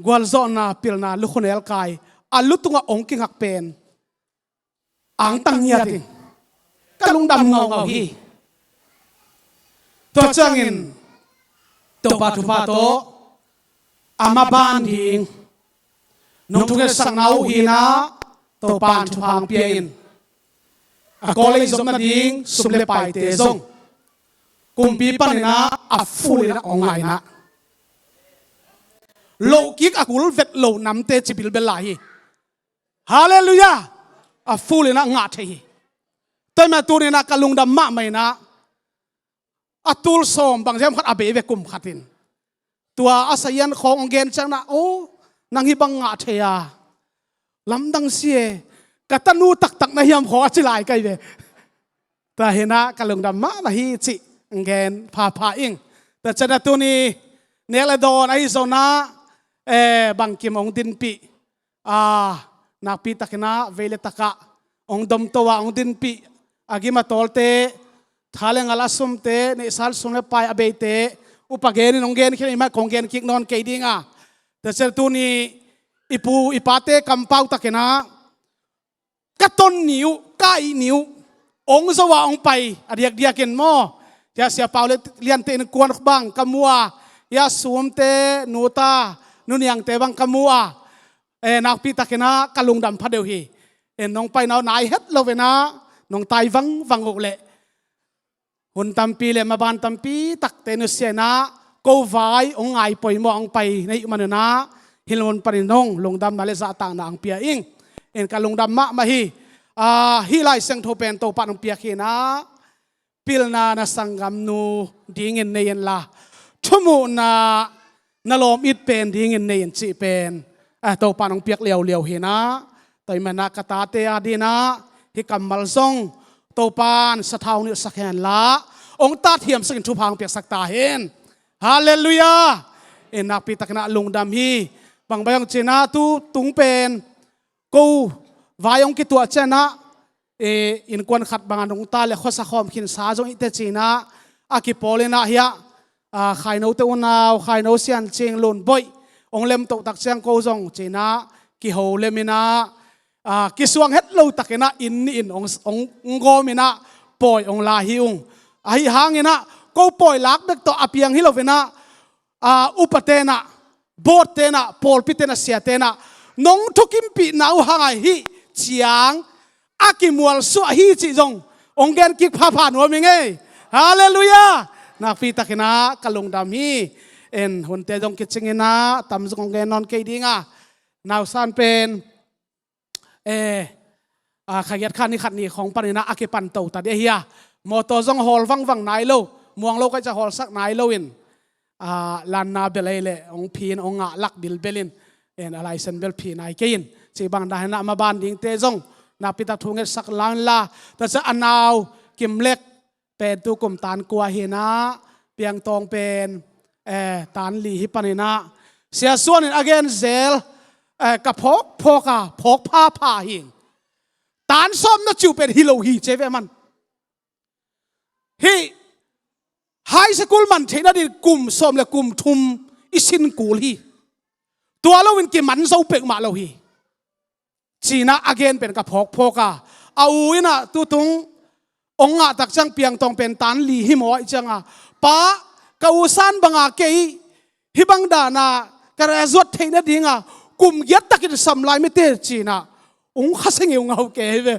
gualzawhna pilna lukhunel kai a lu tungah ong kingak pen angtang ngiat in ka lungdam ngaungau hi. Tua ciangin Topa thupha tawh a maban ding nong thungetsakna uh hinah Topa in thupha hong pia in, a kawlei zom nading sum le paite zong kumpi paninah a full inah hong ngainah, lohkik a kul vet lo namte ci bilbel lai hi. Halleluiah. A full inah ngah thei hi. Tua mah tuninah ka lungdam mahmah inah a tul sawm bang ziam khat a bei ve kum khat in. Tua a sayan khawng hong gen ciangnah, o, nang hih bang ngah thei a, lamdang si e, ka tanu taktak na hiam khawng a ci lai kai ve. Tua hinah ka lungdam mahmah hi cih hong gen phapha ing. Tua cianah tuni nek le dawn ahi zonah, eh, bangkim hong dinpih, a, nakpi takinah vei le takah hong domto a hong dinpih a gim a tawlte, tha le ngal a sumte, neihsa le sum le pai a beite, upa genin hong genkhiat in, mah kong gen kik nawn kei dinga. Tua cianah tuni i pu i pate kampau takinah ka ton ni uh, ka ih ni uh, hong zo a hong pai a diakdiakin maw, hia Sia Pau le Liante innkuan bang ka mu a, hia Sumte nuta, nu Niangte bang ka mu a, eh, nakpi takinah ka lungdam pha deuh hi. En, nong paina uh nai het lo inah nong tai vangvang uh leh hun tampi le maban tampi takte nusia inah ko vai hong ngai poimawh hong pai na hih maninah hih mun panin hong lungdamna le zahtakna hong pia ing. En, ka lungdam mahmah hi. Ah, hih Lai Siangtho pen Topa in hong piak hinah, pilna na sanggamnu dingin nei inla, thumuhna na lawm it pen dingin nei in cih pen, ah, Topa in hong piak liauliau hinah. Tua ahih manah ka tate a dinah hih kammal zong Topa in sathau nilhsak henla, hong tat hiamsakin thupha hong piaksak ta hen. Halleluiah. En, nakpi takinah lungdam hi. Bang bai hong cinah tu tung pen ko vai hong kituah cianah, eh, innkuan khat bangah nungta le khuasa khawm khinsa zong ihte cinah a kipawl inah hia, ah, Khainote unau, Khaino Siancing Lunboih hong lemtoh tak ciang ko zong cinah kiho lem inah, ah, kisuang het lo takinah inn nih in hong, hong, hong gawm inah pawi hong la hi ung. Ahi hanginah ko pawi lak bek tawh a piang hi lo inah, ah, upa tenah, board tenah, pawlpi tenah, sia tenah nong thukimpihna uh hangah hih ciang a kimualsuah hi cih zong hong gen kik phapha nuam ing ei. Halleluiah. Nakpi takinah ka lungdam hi. En, hunte zong kicing inah tam zong hong gen nawn kei dinga, nausan pen, eh, ah, kha giat kha ni khat ni khawng paninah a kipan to ta dih ahi a, mawtaw zong hawl vangvang nai lo, muang lo kai ciah hawlsak nai loin, ah, lanna bel ei leh hong phin hong ngah lak bilbel in, en, a laisen bel phi nai kei in, cih bang dahinah maban dingte zong nakpitak thu ngetsak la inla. Tua ciah a nau Kimlek pen tu kum tan kua hinah, Piangtawng pen, eh, tan li hi paninah, Sia Suan in a gen zel, eh, ka phawk phawk a, phawk phapha hi. Tan sawm na ciu pen hi lo hi ci ve man. Hih high school man theihna ding kum sawm le kum thum i sin kul hi. Tua loin kiman zo peuhmah lo hi. Cinah a gen pen ka phawkphawk a, a u inah tutung hong ngah tak ciang Piangtawng pen tan li hi maw, ahih cianga, pa, ka u san banga kei hih bang dana ka graduate theih nadinga kum giat takin sam lai mite cinah hong khasia ngeungau kei hi ve.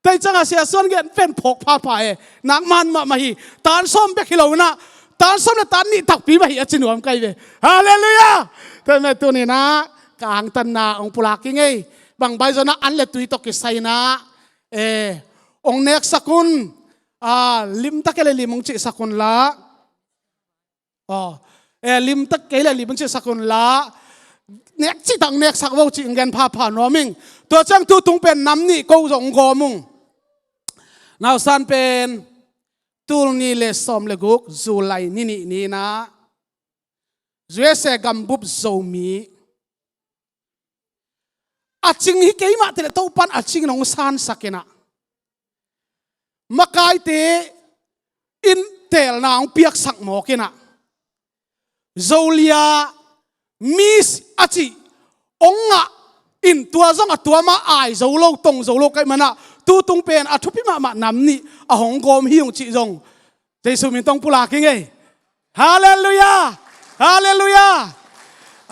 Tua ahih cianga Sia Suan gen pen phawk phapha e, nak man mahmah hi. Tan sawm bek hi lo inah, tan sawm le tan nih takpi mah hi a ci nuam kai ve. Halleluiah. Tua mah tuninah ka angtanna hong pulak ing ei. Bang bai zonah an le tui tawh kisai inah, eh, hong neksak un. Ah, limtak kei le lim hong cihsak unla. Aw, eh, limtak kei le lim hong cihsak unla. Nek cihtak neksak vo cih hong gen phapha nuam ing. Tua ciang tutung pen nam nih ko zong hong gawm ung. Nausan pen tul nih le sawm le guk July ni nih ni inah U S A gambup Zomi a cing hi kei mah teh le Topan a cing nong sansak inah, makaite in teelna hong piaksak mawk inah, Zolia miss a cih hong ngah in tua zong a tua mah ai zo lo, tong zo lo ka hih manah tutung pen a thupi mahmah nam nih a hong gawm hi ung cih zong Jesu min tawh pulak hi ing ei. Halleluiah! Halleluiah!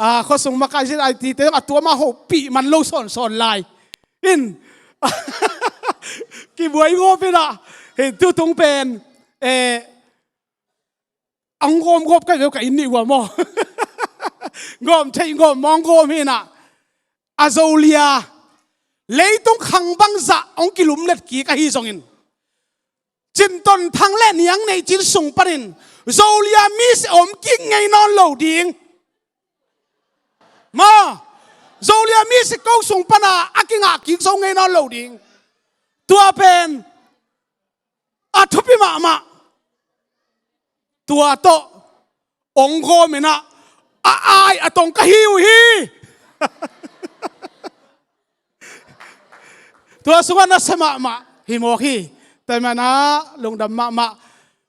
A, khuasung makai zin ai tite zong a tua mah hopih man lo sawnsawn lai in kibuai ngawp inah hei tutung pen, eh, ang gawm gawp ka hi ve uh ka inn nih uh a maw? Gawm theih gawm mawng gawm hinah a Zolia leitung khang bangzah hong kilumlet kik ahi zongin Cinton Thang le Niang Nei Cin sung panin Zolia mi si om kik ngei nawn lo ding. Maw, Zolia mi si ko sung pana a kingah kik zo ngei nawn lo ding. Tua pen a thupi mahmah. Tua tawh hong gawm inah a ai a tong ka hi uh hi. Tua sungah nasia mahmah hi mawk hi. Tua hih manah lungdam mahmah.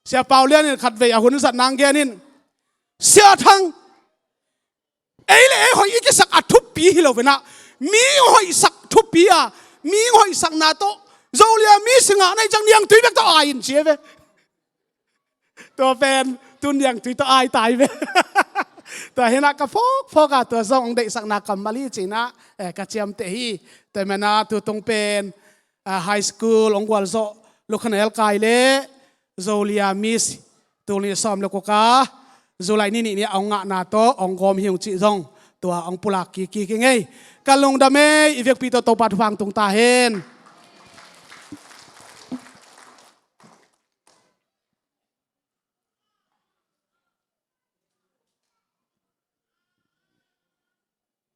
Sia Pau Lian in khatvei a hun zat nang gen in, Sia Thang, ei le ei hoih i kisak a thupi hi lo venah, mi hoihsak thupi a, mi hoihsakna tawh Zolia mi si ngah na hih ciang niangtui bek tawh ai in ci ve. Tua pen tu niangtui tawh ai tai ve. Tua hinah ka phawkphawk a tua zong hong deihsakna kammal hi cinah, eh, ka ciamteh hi. Tua hih manah tutung pen, ah, high school hong gualzawh Lukhanel Kai le Zolia Miss tul nih sawm le kua ka July ni nih ni a hong ngahna tawh hong gawm hi ung cih zong tua hong pulak kik kik hi ing ei. Ka lungdam ei, i vekpi tawh Topa thupha hong tung ta hen.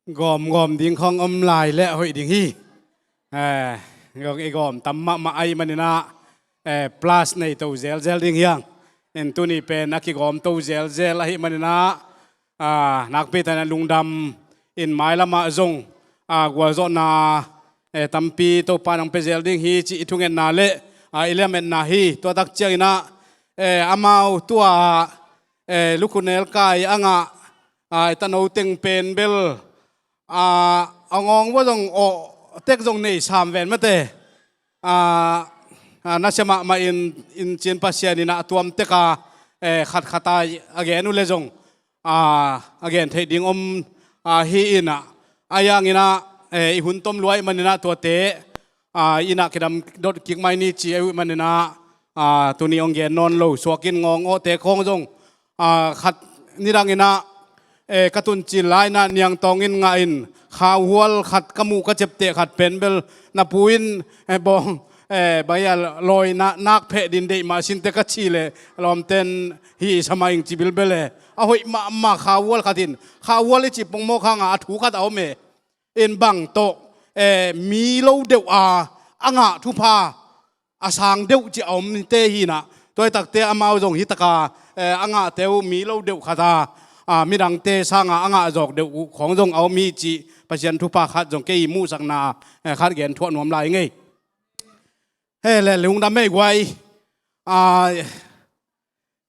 Gawmgawm ding khawng om lai le hoih ding hi. Eh, gawng i gawm tam mahmah ahih maninah, eh, plus nei to zelzel ding hiang. In tuni pen a kigawm to zelzel ahih maninah, ah, nakpi takin lungdam in mailamah zong, ah, gualzawhna, eh, tampi Topa in hong pia zel ding hi cih i thungetna le, ah, i lametna hi. Tua tak cianginah, eh, amau tua, eh, Lukhanel Kai a ngah, ah, i tano teng pen bel, ah, a ngawng vua zong awh tek zong nei sam ven mate. Ah, ah, nasia mahmah in, in cin Pasian inah a tuam tek a, eh, khatkhat a, a gen uh le zong, ah, a gen theih ding om, ah, hi inah, a yanginah, eh, i hun tom lua ahih maninah tuate, ah, inah kidam dot kik mai ni ci ahih maninah, ah, tuni hong gen nawn lo suakin ngawng awhte khawng zong, ah, khat nidanginah, eh, ka tuncin lai inah niangtawngin ngah in khauhual khat ka muh ka ciapteh khat pen bel na pu in, eh, bawng, eh, bang a lawina nak pheh din deih mah sinte ka ci le lawmten hi sa mah ing ci bilbel e. A hoih mahmah khauhual khat in, khauhual i ci pongmawk hangah a thu khat a om e. In bang tawh, eh, mi lo deuh a, a ngah thupha a sang deuh ci a omte hinah, tua hi takte amau zong hi taka, eh, a ngahte uh mi lo deuh khat a, a, midangte sanga a ngah zawk deuh uh khawng zong a om hi cih Pasian thupha khat zong kei muhsakna, eh, khat gen thuah nuam lai ngei. He le lungdam mei guai. A,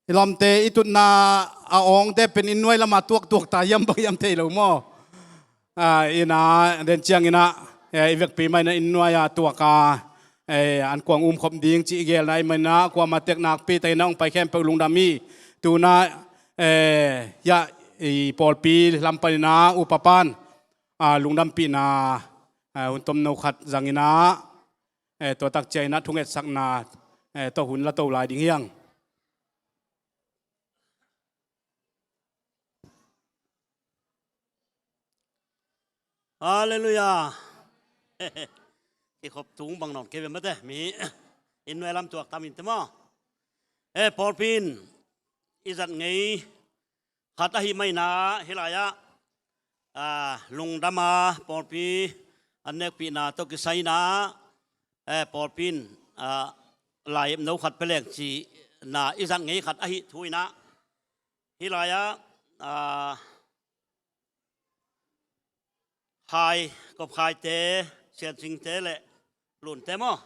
i lawmte i tutna a awngte pen inn nuai lama tuaktuak ta hiam bang hiam thei lo maw? A, ina den cianginah, eh, i vekpi mah inah inn nuai a tuak a, eh, an kuang umkhop ding cih i gelna i maninah kuamah tek nakpi takinah hong pai khempeuh lungdam hi. Tunah, eh, hiah i pawlpi lam paninah upa pan, a, lungdampihna, eh, hun tomno khat zanginah, eh, tua tak cianginah thungetsakna, eh, tawh hun la to lai ding hiang. Halleluiah. Kikhop tung bang nawn kei ve mate, mi inn nuai lam tuak tam in te maw? Eh, pawlpi in i zat ngei khat ahih maninah hih lai-ah, ah, lungdam a pawlpi an nekpihna tawh kisai inah, eh, pawlpi in, ah, lai no khat pia leng cihna i zat ngei khat ahih thu inah hih lai-ah, ah, Khai, Kop Khaite, Sian Cingte le Lunte maw?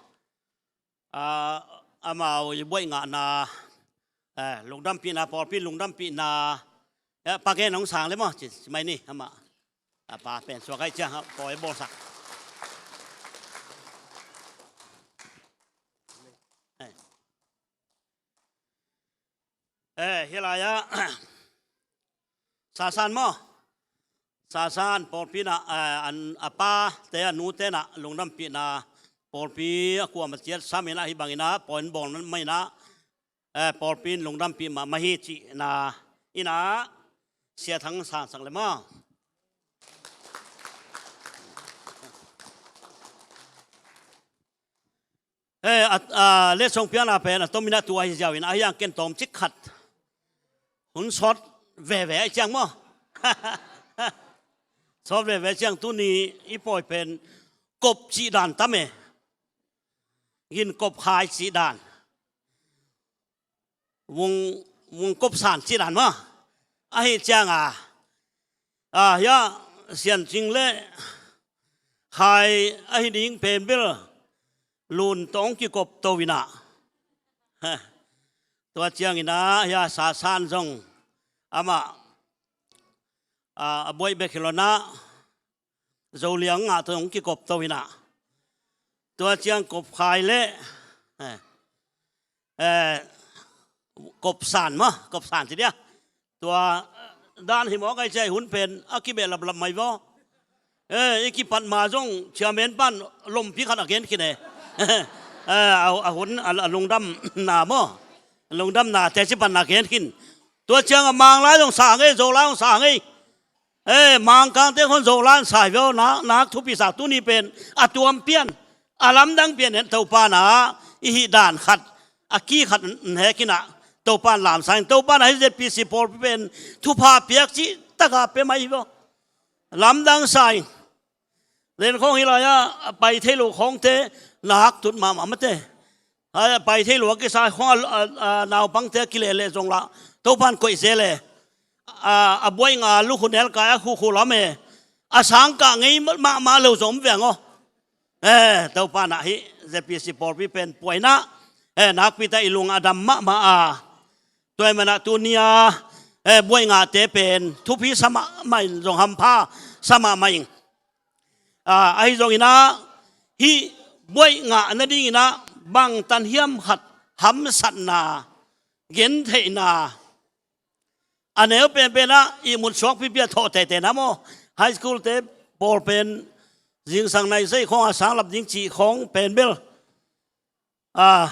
Ah, amau i buaih ngahna, eh, lungdampihna, pawlpi lungdampihna Ya, pa gen hong sang le maw, ci, ci mai ni, amah. A pa pen suak ai ciang, a pawi bawlsak. Eh, hih lai-ah, Sasan maw? Sasan pawlpi in ah, eh, an, a pate, a nute in ah lungdampihna, pawlpi a kuamah ciat sam in ah, hih bangin ah pawi bawl mah in ah, eh, pawlpi in lungdampih mahmah hi cihna in ah, Sia Thang San sak le maw? Eh, a, a, letsong piakna pen a tomin ah tua hi ziau in ah, ahi hang ken tawmcik khat hun sawt veve ai ciang maw? Sawt veve ai ciang, tuni i pawi pen kop cih dan tam e. Gin kop khai cih dan. Vung, vung kop san cih dan maw? Ahi ciang a, a, hia, siancing le khai ahi ding pen bel lun tawh hong kikop to in ah. Tua ciangin ah, hia, Sasan zong amah, a, a buaih bek hi lo in ah, Zoliang ngah tawh hong kikop to in ah. Tua ciang kop khai le, eh, eh, kop san maw, kop san ci dia. Tua, eh, dan hi mawk ai ciang, hun pen a kibehlaplap mai vaw. Eh, i kipat ma zong chairman pan lompi khat a gen khin e. Eh, a, a hun a, a lungdamna maw? Lungdamna teci pan a gen khin. Tua ciang a Mang lai zong sa ngei, Zo lai zong sa ngei. Eh, Mangkangte khawng Zo lai in sa hi ve aw, nak, nak thupi sa, tuni pen a tuam pian, a lamdang pian in Topa in ah i hih dan khat, a ki khat in hek in ah, Topa in lamsang in, Topa in ah hih Z P C pawlpi pen thupha piak cih tak a pia mai hi ve aw. Lamdang sa in. Len khawng hih lai-ah a pai thei lo khawngte nak tut mahmah mate. A pai thei lo a kisa khawng a, a, a naupangte a kileh leh zong lah Topa in koih zel e. A, a buai nga lukhu nelkai a khukhu lam e. A sangkah ngei mahmah lo zong om veng aw. Eh, Topa in ah hih Z P C pawlpi pen puaina, eh, nakpi tak i lung a dam mahmah a. Tua ahih manin ah tuni a, eh, buai ngate pen thupi sa mahmah in, zong hampha sa mahmah in. A, ahi zongin ah, hih buaih ngah nadingin ah bangtan hiam khat hamsatna, gentheihna, a neu penpen ah ihmut suak pipi a thawh teitei na maw? High school te pawl pen zingsang nai sei khawng a sang lap ding cih khawng pen bel, a,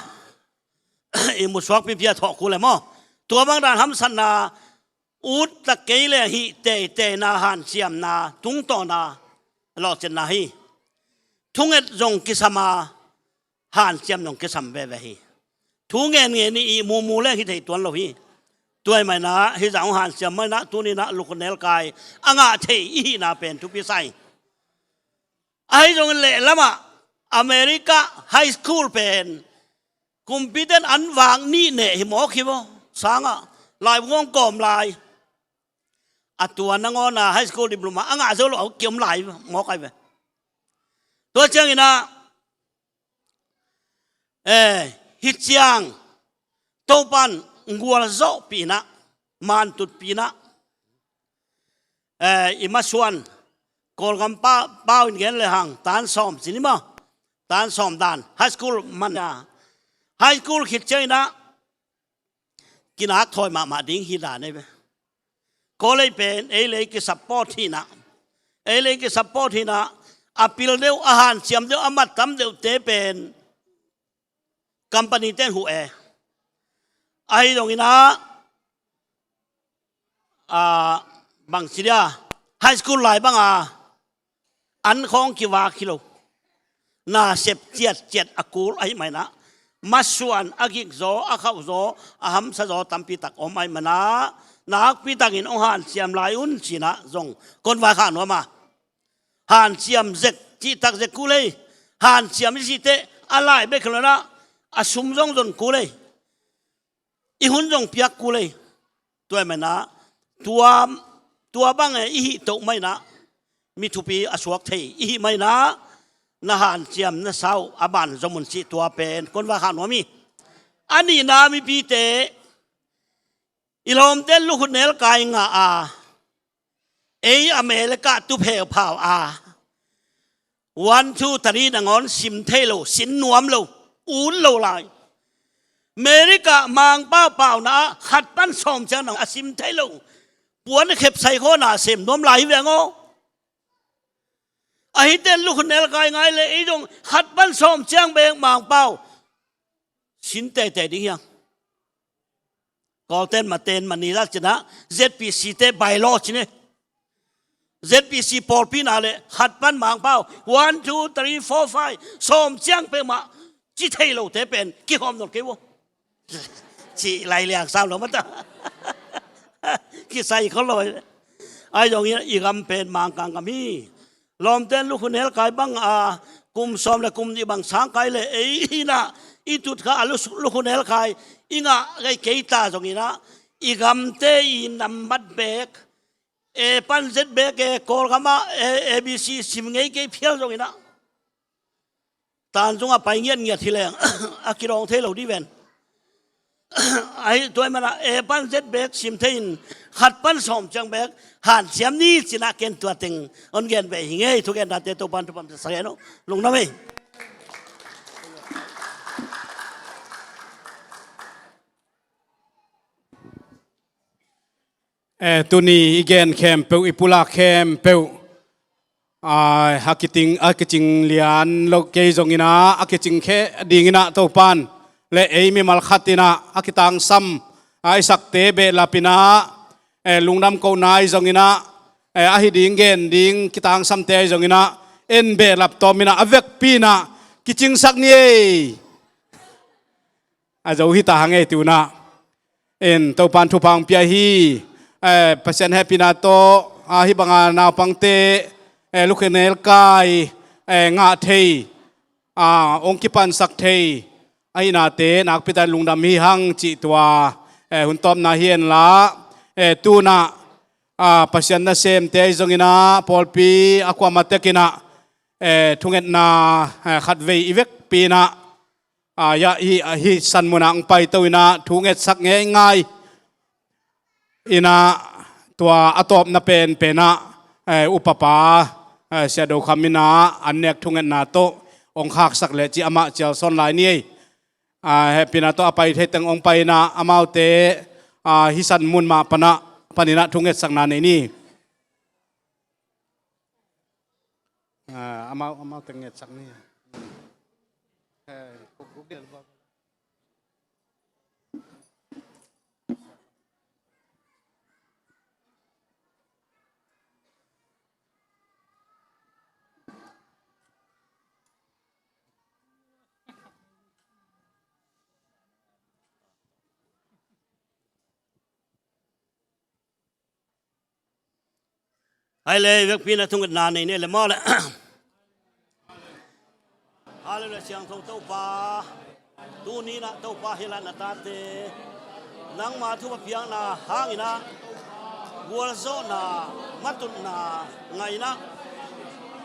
ihmut suak pipi a thawh kul e maw? Tua bang dan hamsatna ut tak kei le hih teiteina, hanciamna tungtawna lawhcinna hi. Thunget zong kisam a, hanciam zong kisam veve hi. Thu ngen ngen i ihmu mu leng hi thei tuan lo hi. Tua ahih manin ah hih zah hong hanciam manin ah tuni-in ah lukhu nelkai a ngah thei i hihna pen thupi sa hi. Ahi zongin lehlamah America high school pen kumpite in an vak nih neh hi mawk hi maw? Sangah laibu hong kawm lai. A tua nangawn a high school diploma a ngah zo lo a kiom lai mawk ahi ve. Tua ciangin ah, eh, hih ciang Topa'n gualzawhpih in ah, mantutpih in ah, eh, i masuan, Kawlgam pa, pau in gen le hang, tan sawm ci ni maw? Tan sawm dan, high school man a. High school khit ciangin ah, kinak thawi mahmah ding hi dan ahi ve. College pen ei le ei kisupport hi in ah, ei le ei kisupport hi in ah, a pil deuh, a hanciam deuh, a mat tam deuhte pen company ten huh e. Ahi zongin ah, ah, bangci dia, high school lai bang a an khawng kivak hi lo. Nasep ciatciat a kul ahih manin ah, masuan a gikzaw, a khauhzaw, a hamsazaw tampi tak om ahih manin ah, nakpi takin hong hanciam lai un ci-in ah zong kon vaikhak nuam a. Hanciam zek, cihtak zek kul ei. Hanciam i cih teh a lai bek hi lo in ah, a sum zong zon kul ei. I hun zong piak kul ei. Tua ahih manin ah, tua, tua bang e i hih toh manin ah, mi thupi a suak thei i hih manin ah, na hanciam na sau a ban zom un cih tua pen kon vaikhak nuam hi. A nihna mipite, I lawmten lukhunel kai ngah a, ei America tu pheuphau a, one, two, three nangawn sim thei lo, sin nuam lo, ut lo lai. America Mangpau pauna ah khat pan sawm ciang nang a sim thei lo, puan khep sai khawna sem nuam lai hi veng aw. Ahiten lukhunel kai ngai le ei zong khat pan sawm ciang bek Mangpau sin teitei ding hiang. Kawlten maten mani lak cinah Z P C te bailo cine. Z P C pawlpi na le khat pan Mangpau one, two, three, four, five sawm ciang pek mah ci thei lote pen kihawm nawn kei vo. Cih lai liang sam lo mata. Kisai khol lo. Ai zong i gam pen Mangkang gam hi. Lawmten lukhunel kai bang a, kum sawm le kum nih bang sang kai le ei hinah i tutkha a lukhunel kai i ngah gai kei ta zong inah i gamte i nambat bek, A pan Z bek e, Kawlgam ah A B C sim ngei kei phial zong inah Tanzung a pai ngiatngiat hi leng a kidawng thei lo dih ven. Ahi tua i manah A pan Z bek sim thei in khat pan sawm ciang bek hanciam ni cinah ken tua teng hong gen ve hi ngei. Thugen dante Topan thupam sa gen aw. Lungdam ei. Eh, tuni i gen khempeuh, i pulak khempeuh, ah, a kicing, a kicing lian lo kei zong inah a kicing khe ding inah Topan le ei mimal khat inah a kitangsam a i sakte behlap inah, eh, lungdam kohna i zong inah, eh, ahi ding gen ding kitangsamte i zong inah en behlap tawm inah a vekpi inah kicingsak ni ei. A zo hi ta hang ei ti unah. En Topan thupha hong pia hi. Eh, Pasian hehpihna tawh, ah, hih banga naupangte, eh, lukhunel kai, eh, ngah thei, ah, hong kipansak thei ahihnate nakpi takin lungdam hi hang cih tua, eh, hun tawpna hi en la, eh, tunah, ah, Pasian nasemte ahi zong inah pawlpi a kuamah tek inah, eh, thungetna, eh, khatvei i vekpi inah, ah, ya, hi, ah, hih san munah hong paito inah thu ngetsak ngeingai inah tua a tawpna penpen ah, eh, upapa, eh, Sia Do Kham inah an nek thungetna tawh hong khaksak le cih amah cial sawn lai ni ei. Ah, hehpihna tawh a pai thei teng hong pai inah amaute, ah, hih san mun mah panah, pan inah thu ngetsakna nei ni. Ah, amau, amau teng ngetsak ni. Eh, Ai le, vekpi na thungetna nei ni le maw le. Hallelujah, siangtho Topa. Tuni na Topa hi la na tate. Nangma thupha piakna hang inah gualzawhna, matutna ngah inah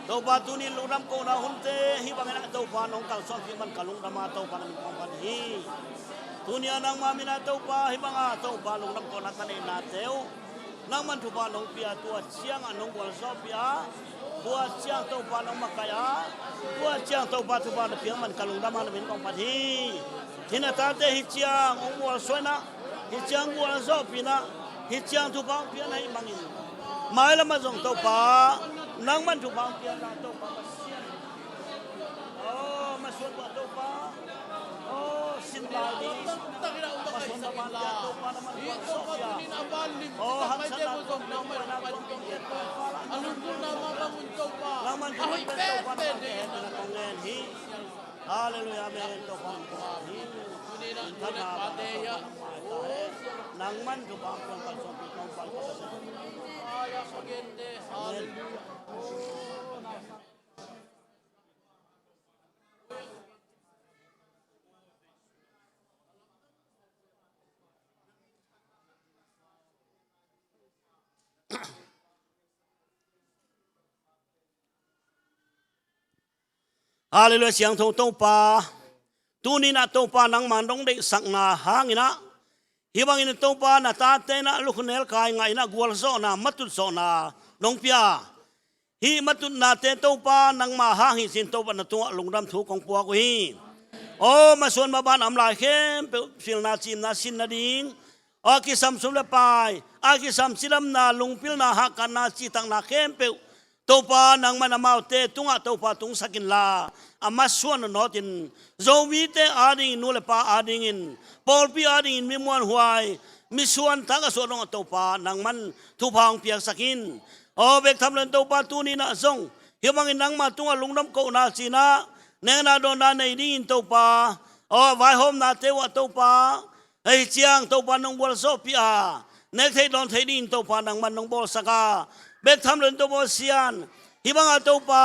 Topa tuni lungdam kohna hunte hih bang inah Topa nong kalsuanpih man ka lungdam a Topa na min kong phat hi. Tuni a nangma min a Topa hih bang a Topa lungdam kohna ka neihnate uh nangman thupha nong pia, tua ciangah nong gualzawhpih a, tua ciang Topa nong makaih a, tua ciang Topa thupha na piak man ka lungdam a na min kong phat hi. Hih na tate hih ciang hong gualsuah inah, hih ciang gualzawhpih inah, hih ciang thupha hong piakna hih bangin mailam ah zong Topa nangman thupha hong piakna Topa Pasian. Oh, masuan tua Topa. Oh, sin lai ni. Masuan tua Topa, nangman gualzawhpih a. Oh, haksatna tuam, nangman gualzawhpih a Topa. Nangman thupha hong piak Topa, nangman thupha hong piak Topa. Hallelujah, amen. Topa hong piak hi. Nang man thupha hong piak, kalsuanpih Topa. Amen. Hallelujah, siangtho Topa. Tuni na Topa nangma nong deihsakna hang inah Hih bangin Topa na tate in ah lukhunel kai ngah in ah gualzawhna, matutzawhna nong pia. Hih matutnate Topa nangma hang hi ci-in Topa na tungah lungdam thu kong puak uh hi. Aw masuan maban a om lai khempeuh pilna cimna sin nading, aw kisam sum le pai, a kisam cidamna, lungpilna, hahkatna, citakna khempeuh Topa nangman amaute tungah Topa tungsak inla, a masuan nawtnawtin Zomite adingin, nu le pa adingin, pawlpi adingin, mi muanhuai, mi suantak a suah dongah Topa nangman thupha hong piaksak in. Aw bek tham loin Topa tuni-in ah zong hih bangin nangma tungah lungdam kohna ci-in ah nekna dawnna nei dingin Topa, aw vaihawmnate uh ah Topa, hei ciang Topa nong gualzawhpih a, nek theih dawn theih dingin Topa nangman nong bawlsak a, bek tham loin Topa Pasian, hih bangah Topa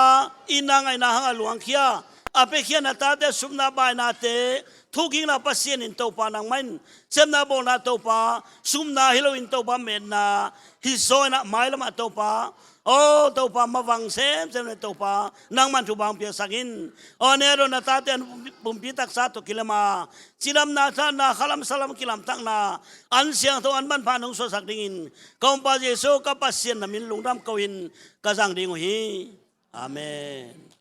itna ngaihna hangah luangkhia, a piakhia na tate supna bainate thukikna Pasian in Topa nangmah in sepna bawlna Topa, supna hi loin Topa metna hi zaw in ah mailamah Topa, aw Topa mavang semsem le Topa nangman thupha hong piaksak in. Aw ne a dawn na tate an pumpi taksa tawh kilem a, cidamna, thatna, khalam salam kilamtakna, an siangtho, an manpha nong suahsak dingin ka Umpa Jesu ka Pasian na min lungdam ko-in ka zang ding uh hi. Amen.